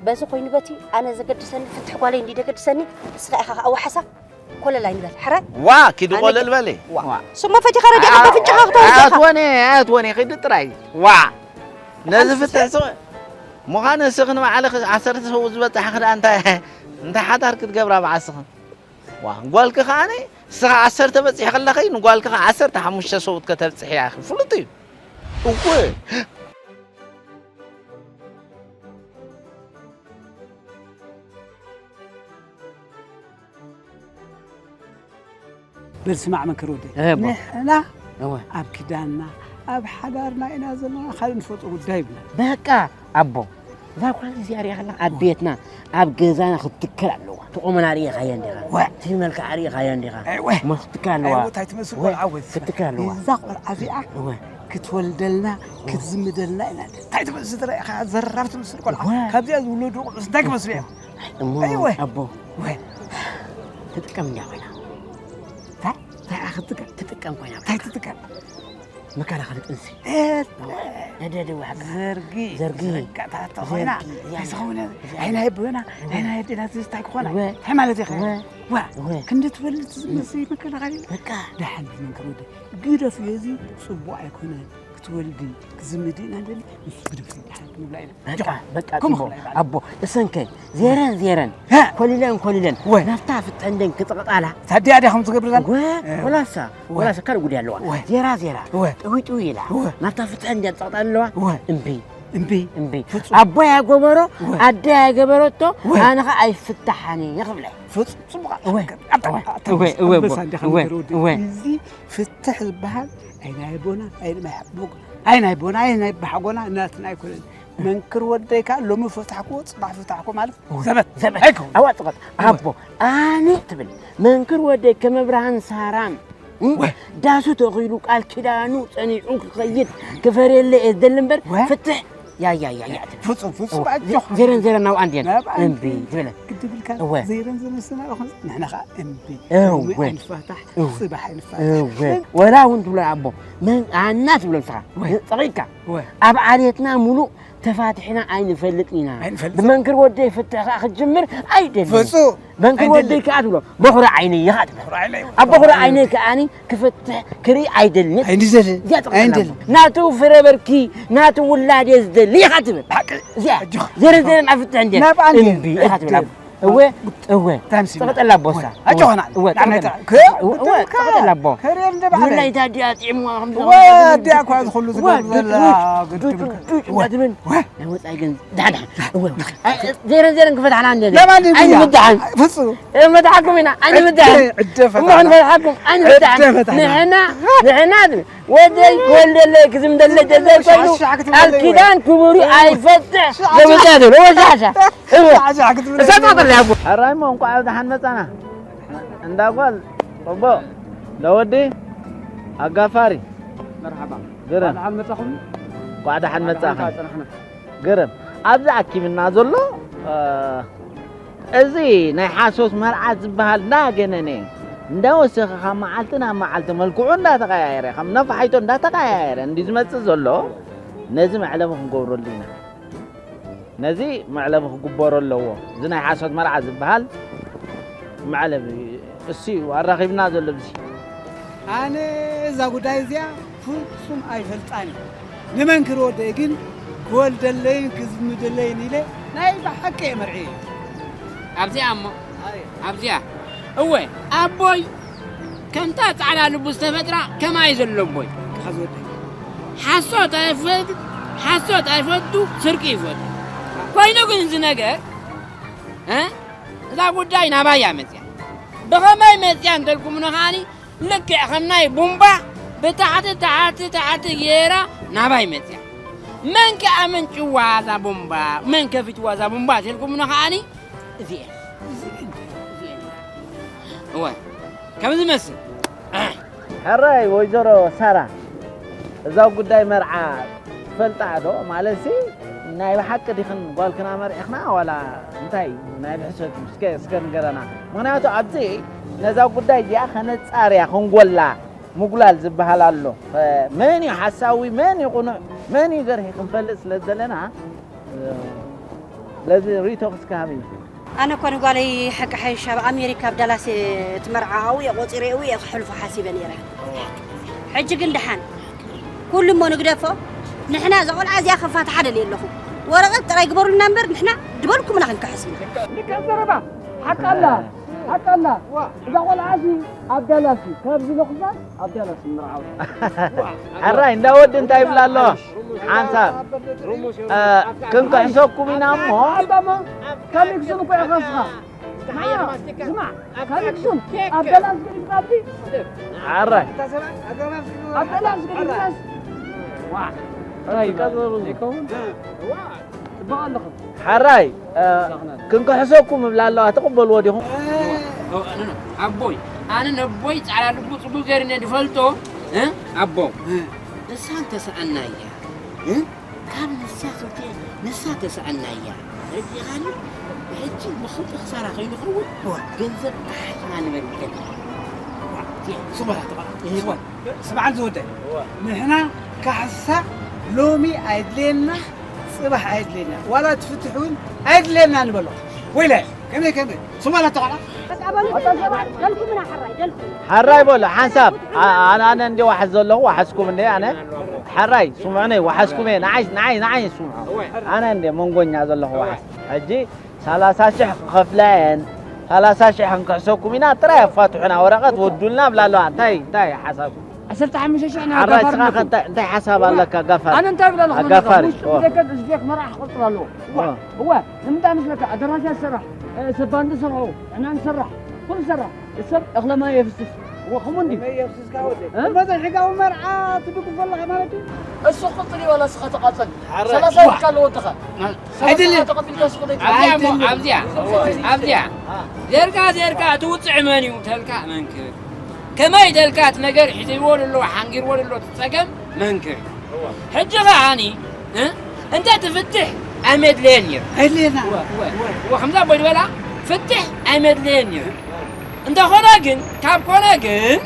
በዚ ኮይኑ በቲ ኣነ ዘገድሰኒ ፍትሕ ጓለይ እንዲ ደገድሰኒ እስኻ ኢኻ ከኣ ዋሓሳ ኮለል ኣይንበል ሕራይ ዋ ኪዱ ኮለል በሊ ዋ ስሞ ፈቲኻ ረዲኻ በፍንጭኻ ክትወስኻ ኣትወኒ ኣትወኒ ኺዱ ጥራይ ዋ ነዚ ፍትሕ ስቕ ምዃነ እስኺ ንባዕልኺ ዓሰርተ ሰው ዝበፅሓ ክዳ እንታይ እንታይ ሓዳር ክትገብራ በዓስኽን ዋ ጓልኪ ከዓኒ እስኻ ዓሰርተ በፂሕ ከለኺ ንጓልኪ ከዓ ዓሰርተ ሓሙሽተ ሰብኡት ከተብፅሒ እያ ፍሉጥ እዩ እወ በል ስማዕ መከር ወደይ ንሕና ኣብ ኪዳንና ኣብ ሓዳርና ኢና ዘለና ካልእ ንፈልጦ ጉዳይ ይብላ በቃ ኣቦ እዛ ጓል እዚኣ ሪኣ ከለኻ ኣብ ቤትና ኣብ ገዛና ክትትከል ኣለዋ። እቲ ቁመና ርኢኻያ እንዲኻ፣ እቲ መልክዓ ርኢኻዮ እንዲኻ። እሞ ክትትከል ኣለዋ። እንታይ ትመስል ቆልዓ ወይ ክትትከል ኣለዋ። እዛ ቆልዓ እዚኣ ክትወልደልና ክትዝምደልና ኢና። እንታይ ትመስል ትረኢኻ ዘራብ ትመስል ቆልዓ። ካብዚኣ ዝውለዱ ቆልዑስ እንታይ ክመስሉ እዮም? እሞ ኣቦ ትጥቀም እንዲያ ኮይና። እንታይ ትጥቀም ኮይና። እንታይ ትጥቀም? መከላኸሊ ጥንሲ ነደደ ዋሕጋ ዘርጊ ዘርጊ ዘርጋእታታ ኮይና ተዝኸውን ዓይና የብበና ዓይና የደና ዝስታይ ክኾና እንታይ ማለት ኢኻ ዋ ክንዲ ትፈልጥ ዝመሲ መከላኸሊ በቃ ደሓን መንክር ወደ ግደፍ የዚ ጽቡቕ ኣይኮነን ክትወልዲ ክትዝምዲ ኢና ንደሊ ንሱ ግደፍ ደሓን ክንብላ ኢና በቃ በቃ ጽቡቕ ኣቦ እሰንከ ዜረን ዜረን ኮሊለን ኮሊለን ናብታ ፍጥዕንደን ክጥቕጣላ ታዲያ ዲኹም ትገብርላ ወላሳ ወላሳ ካልእ ጉዳይ ኣለዋ ዜራ ዜራ ጥዊ ጥዊ ኢላ ናብታ ፍጥዕንደን ጥቕጣል ኣለዋ እምቢ እምቢ እምቢ ኣቦይ ኣጎበሮ ኣደይ ኣገበረቶ ኣነ ኸ ኣይፍታሓኒ ይኽብለ ፍጹም ጽቡቕ ኣበሳ እንዲኻ ነገር ወዲ እዚ ፍትሕ ዝበሃል ኣይናይ ቦና ኣይናይ ቦና ኣይናይ ባሓጎና እናትና ኣይኮነን መንክር ወደይ ከኣ ሎሚ ፈታሕክዎ ጽባሕ ፈታሕክዎ ማለት ዘበት ዘበት ኣይከውን ኣዋ ጥቐጥ ኣቦ ኣነ ትብል መንክር ወደይ ከመብርሃን ሳራም ዳሱ ተኺሉ ቃል ኪዳኑ ጸኒዑ ክኸይድ ክፈርየለ እየ ዝደሊ እምበር ፍትሕ ያያያያ ፍጹም ፍጹም ኣጆኽ ዘረን ዘረን ናብኣ እንድየን እምቢ ዝበለ ግድብልካ ዘረን ዘረን ስና ንሕና ኸዓ እምቢ ኣይንፋታሕ ጽባሕ ኣይንፋታሕ ወላ እውን ትብሎ ኣቦ ኣና ትብሎ ንስኻ ጸቒጥካ ኣብ ዓሌትና ሙሉእ ተፋቲሕና ኣይንፈልጥን ኢና። ብመንክር ወደይ ፍትሕ ከኣ ክትጅምር ኣይደልን። ፍጹም። መንክር ወደይ ከኣ ትብሎ በኹሪ ዓይነይ ኢኻ ትብል። ኣብ በኹሪ ዓይነይ ከኣኒ ክፍትሕ ክርኢ ኣይደልን። ኣይንደልን። እዚኣ ጠቕላላ ኣይንደልን። ናቱ ፍረ በርኪ ናቱ ውላድ እየ ዝደሊ ኢኻ ትብል። ሓቂ። እዚኣ ኣጆኻ። ዘረን ዘረን ኣብ ፍትሕ እንድየ። ናብኣ እንድየ። እምቢ ኢኻ ትብል። እወ እወ። ታምሲ። ጸፈጠላ ቦሳ። ኣጆ ኾና። እወ ላዕነታ። ጸፈጠላ። እወ እወ ጸፈጠላ ቦ። ከሬ እንደ ባለ። ብላይ ታዲያ ጺሙ ከም እወ ኣዲያ እኳ ዝኹሉ ዝገብር ዘላ ግድም። ዱጭ ዱጭ እንዳትብል። እወ። ናይ ወጻኢ ግን ዳሕዳሕ። እወ። ዘረን ዘረን ክፈታሕና እንደ። ለማን እዩ ኣይ ብያ? ምዳሕን። ፍጹም። እመታሓኩም ኢና ኣይ ምዳሕን። ዕደ ፈታሕና። እሞ ንፈታሓኩም ኣይ ምዳሕን። ዕደ ፈታሕና። ንሕና ንሕና ወደይ ክወልደለይ ክዝምደለይ ተዘይኮይኑ ሻዕ፣ ሻዕ ክትብለለይ ቃል ኪዳን ክቡር ኣይፈትሕ። ሻዕ፣ ሻዕ። ለምንታይ ትብሎ? ወሻሻ። እወ። ሻዕ፣ ሻዕ ክትብለለይ እሳ ጻጸር ያቡ። ሕራይሞ እንኳዕ ደሓን መጻና። እንዳ ጓል ጽቡቕ። ለወዲ ኣጋፋሪ። መርሓባ። ግርም። ደሓን መጻኹም። እንኳዕ ደሓን መጻኻ። ደሓን ጽናሕና። ግርም። ኣብዚ ኣኪብና ዘሎ፣ እ፣ እዚ ናይ ሓሶት መርዓት ዝበሃል እንዳገነነ እንዳወሰኸ ካብ መዓልቲ ናብ መዓልቲ መልክዑ እንዳተቐያየረ፣ ከም ነፋሒቶ እንዳተቐያየረ እንዲ ዝመጽእ ዘሎ፣ ነዚ መዕለቢ ክንገብረሉ ኢና። ነዚ መዕለቢ ክግበሮ ኣለዎ። እዚ ናይ ሓሶት መርዓ ዝበሃል መዕለቢ እሱ እዩ ኣራኺብና ዘሎ ብዚ። ኣነ እዛ ጉዳይ እዚኣ ፍጹም ኣይፈልጣን እየ። ንመንክር ወደይ ግን ክወልደለይን ክዝምደለይን ኢለ ናይ ብሓቂ እየ መርዒ። ኣብዚኣ እሞ፣ ኣብዚኣ፣ እወ፣ ኣቦይ ከምታ ጻዕዳ ልቡ ዝተፈጥራ ከማይ ዘሎ ኣቦይ። ሓሶት ኣይፈድ-፣ ሓሶት ኣይፈቱ፣ ስርቂ ይፈቱ። ኮይኑ ግን እዚ ነገር፣ እ? እዛ ጉዳይ ናባይ እያ መጽያ። ብኸመይ መጽያ እንተልኩምኒ ከኣኒ፣ ልክዕ ከም ናይ ቡምባ ብታሕቲ፣ ታሕቲ፣ ታሕቲ ገይራ ናባይ መጽያ። መን ከኣ መንጭዋ እዛ ቡምባ፣ መን ከፊትዋ እዛ ቡምባ ተልኩምኒ ከኣኒ፣ እዚኤን። እወ፣ ከም ዝመስል። ሕራይ ወይዘሮ ሳራ፣ እዛ ጉዳይ መርዓ ትፈልጣ ዶ? ማለትሲ፣ ናይ ብሓቂ ዲኽን ጓልክና መርዒኽና፣ ዋላ እንታይ ናይ ብሕሰት? እስከ፣ እስከ ንገረና። ምኽንያቱ ኣብዚ ነዛ ጉዳይ እዚኣ ከነጻርያ፣ ክንጎላ፣ ምጉላል ዝበሃል ኣሎ። መን እዩ ሓሳዊ፣ መን እዩ ቅኑዕ፣ መን እዩ ገርሂ ክንፈልጥ ስለ ዘለና፣ ስለዚ ሪኢቶ ክስካብ እዩ። ኣነ እኮ ንጓለይ ሓቂ ሓይሽ ኣብ ኣሜሪካ ኣብ ዳላስ እየ እቲ መርዓኣ እየ ቆጺረዮ እየ ክሕልፎ ሓሲበ ነይረ። ሕጂ ግን ደሓን ኩሉ እሞ ንግደፎ። ንሕና እዛ ቆልዓ እዚኣ ከፋትሓ ደልየ ኣለኹ። ወረቐት ጥራይ ግበሩልና እምበር ንሕና ድበልኩምና ክንክሕስ ኢና። ልክዕ ዘረባ ሓቂ ኣላ፣ ሓቂ ኣላ። እዛ ቆልዓ እዚ ኣብ ዳላስ እዩ። ካብዚ ንኽፋት ኣብ ዳላስ ይምርዓው። ሕራይ እንዳ ወዲ እንታይ ይብላ ኣሎ? ሓንሳብ፣ እ፣ ክንክሕሰኩም ኢና እሞ። ኣባማ፣ ካብ ንግስን እኮ ኢኻ እስኻ። ስማዕ፣ ስማዕ፣ ካብ ንግስን ኣብ ዳላስ ገዲፍካ ኣብዚ። ሕራይ። ኣብ ዳላስ ገዲፍካስ። ዋ፣ ሕራይ ይበል። ይከውን? ጽቡቕ ኣለኹም። ሓራይ፣ እ፣ ክንክሕሰኩም እብላ ኣለዋ፣ ትቕበልዎ ዲኹም? እ፣ ኖ፣ ኖ፣ ኣቦይ፣ ኣነ ነቦይ ጻዕዳ ልቡ ጽቡቕ ገይሩ እየ ዝፈልጦ፣ እ፣ ኣቦ። እ። እሳ እንተሰኣና እያ፣ እ፣ ካብ ንሳ ክልተ፣ ንሳ ተሰኣና እያ። ረዲኻኒ? ሕጂ ብኽልተ ክሳራ ከይንኸውን፣ እዋ። ገንዘብ ተሓሒዝና ንበር ይደሊ። እዋ፣ እቲኣ፣ ስሞላ ተቐላ፣ እህ። ስሞላ። ስምዓን ዝወደ፣ እዋ። ንሕና ካሕሳ ሎሚ ኣይድልየና፣ ጽባሕ ኣይድልየና፣ ዋላ እቲ ፍትሒ እውን ኣይድልየና ንበሎ። ወይለ፣ ከመይ፣ ከመይ? ስሞላ ተቐላ። በቃ በሉ፣ ደልኩምና ሓራይ፣ ደልኩም። ሓራይ በሎ፣ ሓንሳብ። አ-፣ ኣነ፣ ኣነ እንዲ ዋሕስ ዘለኹ፣ ዋሕስኩም እንዲ ኣነ። ሓራይ፣ ስምዑኒ፣ ዋሕስኩም እየ። ንዓይ፣ ንዓይ፣ ንዓይ ስምዑ። ኣነ እንዲ መንጎኛ ዘለኹ ዋሕስ። ሕጂ ሰላሳ ሽሕ ክኸፍላ እየን። ሰላሳ ሽሕ ክንክሕሰኩም ኢና፣ ጥራይ ኣፋትሑና፣ ወረቐት ወዱልና ብላ ኣለዋ። እንታይ፣ እንታይ ሓሳብኩም? ዓሰርተ ሓሙሽተ ሽሕ ናይ ሓራይ ኣጋፋሪ ስኻ ኣለኩም። ከ እንታይ፣ እንታይ ሓሳብ ኣለካ? ኣጋፋሪ። ኣነ እንታይ ብላ ኣለኹ? ኣጋፋሪ። ውሽጡ ኦ። ብደገ ዝቤት መርዓ ክቕጽል ኣለዎ። እዋ፣ ኦ። እዋ፣ ንምንታይ መስለካ? ኣደራሻ ዝሰርሕ፣ እ፣ ሰብ ባንዲ ሰርሑ፣ ዕና ንሰርሕ፣ ኩሉ ሰርሕ። ሰብ እኽለ ማይ የፍስስ። እዋ፣ ከምኡ እንድዩ። ማይ የፍስስካ ወደ። እ? እሞ ዘይሕጋዊ መርዓ ትድግፎ ኣለኻ ማለት እዩ? እሱ ክቕጽል እዩ፣ ዋላ ስኻ ተቓጸል። ሓራይ። ሰላሳ እዋ። ወድካ ኣለዎ ወድኻ። ሰላሳ ኣይደለም። ተቐቢልካ ሱቕ ደይ-፣ ኣብዚኣ እሞ፣ ኣይደለም። ኣብዚኣ፣ ኣብዚኣ። ዜርካ፣ ዜርካ፣ እቲ ውፅዕ መን እዩ ተልካ፣ መንክር። ከመይ ተልካ፣ እቲ ነገር ሒዘይዎ ዘሎ፣ ሓንጊርዎ ዘሎ፣ እቲ ፀገም፣ መንክር። ሕጂ ኸዓኒ፣ እ? እንተ ትፍትሕ፣ ኣይመድለየን ነይሩ። ኣይድልየና። እወ፣ እወ፣ እወ፣ ከምዛ ኣቦይ ዝበላ፣ ፍትሕ ኣይመድለየን ነይሩ። እንተኾነ ግን፣ ካብ ኮነ ግን፣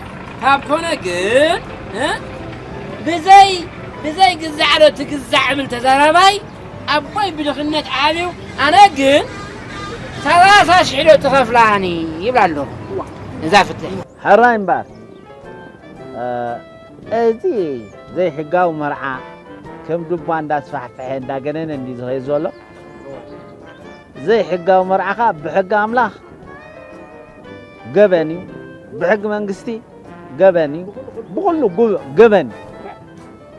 ካብ ኮነ ግን፣ እ? ብዘይ፣ ብዘይ ግዛዕ ዶ ትግዛዕ እብል ተዛራባይ፣ ኣቦይ ብድኽነት ዓብዩ፣ ኣነ ግን ሰላሳ ሽሕ ዶ ትኸፍላኒ ይብላ ኣሎ። እዛ ፍትሕ። ሕራይ እምበኣር፣ እ፣ እዚ ዘይሕጋዊ መርዓ ከም ዱባ እንዳስፋሕፈሐ እንዳገነነ እንዲ ዝኸይድ ዘሎ። ዘይሕጋዊ መርዓ ኸዓ ብሕጊ ኣምላኽ ገበን እዩ፣ ብሕጊ መንግስቲ ገበን እዩ፣ ብኹሉ ጉብ- ገበን እዩ።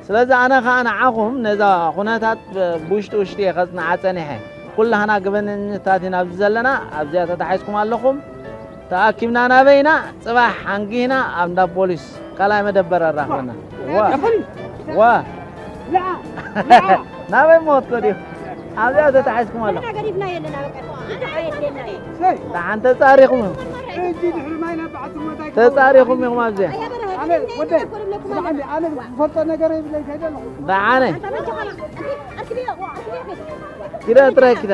ስለዚ ኣነ ኸዓ ንዓኹም ነዛ ኩነታት ብ- ብውሽጢ ውሽጢ እየ ከጽንዓ ጸኒሐ። ኩላህና ገበነኛታት ኢና ኣብዚ ዘለና፣ ኣብዚኣ ተታሒዝኩም ኣለኹም። ተኣኪብና ናበይና? ጽባሕ ኣንጊህና ኣብ እንዳ ፖሊስ ካልኣይ መደበር ኣራኽበና። ዋ ዋ ናበይ ሞት ከዲኹ ኣብዚኣ ተታሒዝኩም ኣለኹም። ደሓን ተጻሪኹም ኢኹም። ተጻሪኹም ኢኹም ኣብዚኣ። ዝፈልጦ ነገር የብለይ ከይደለኹ ደሓነ ኪዳ ጥረ ኪዳ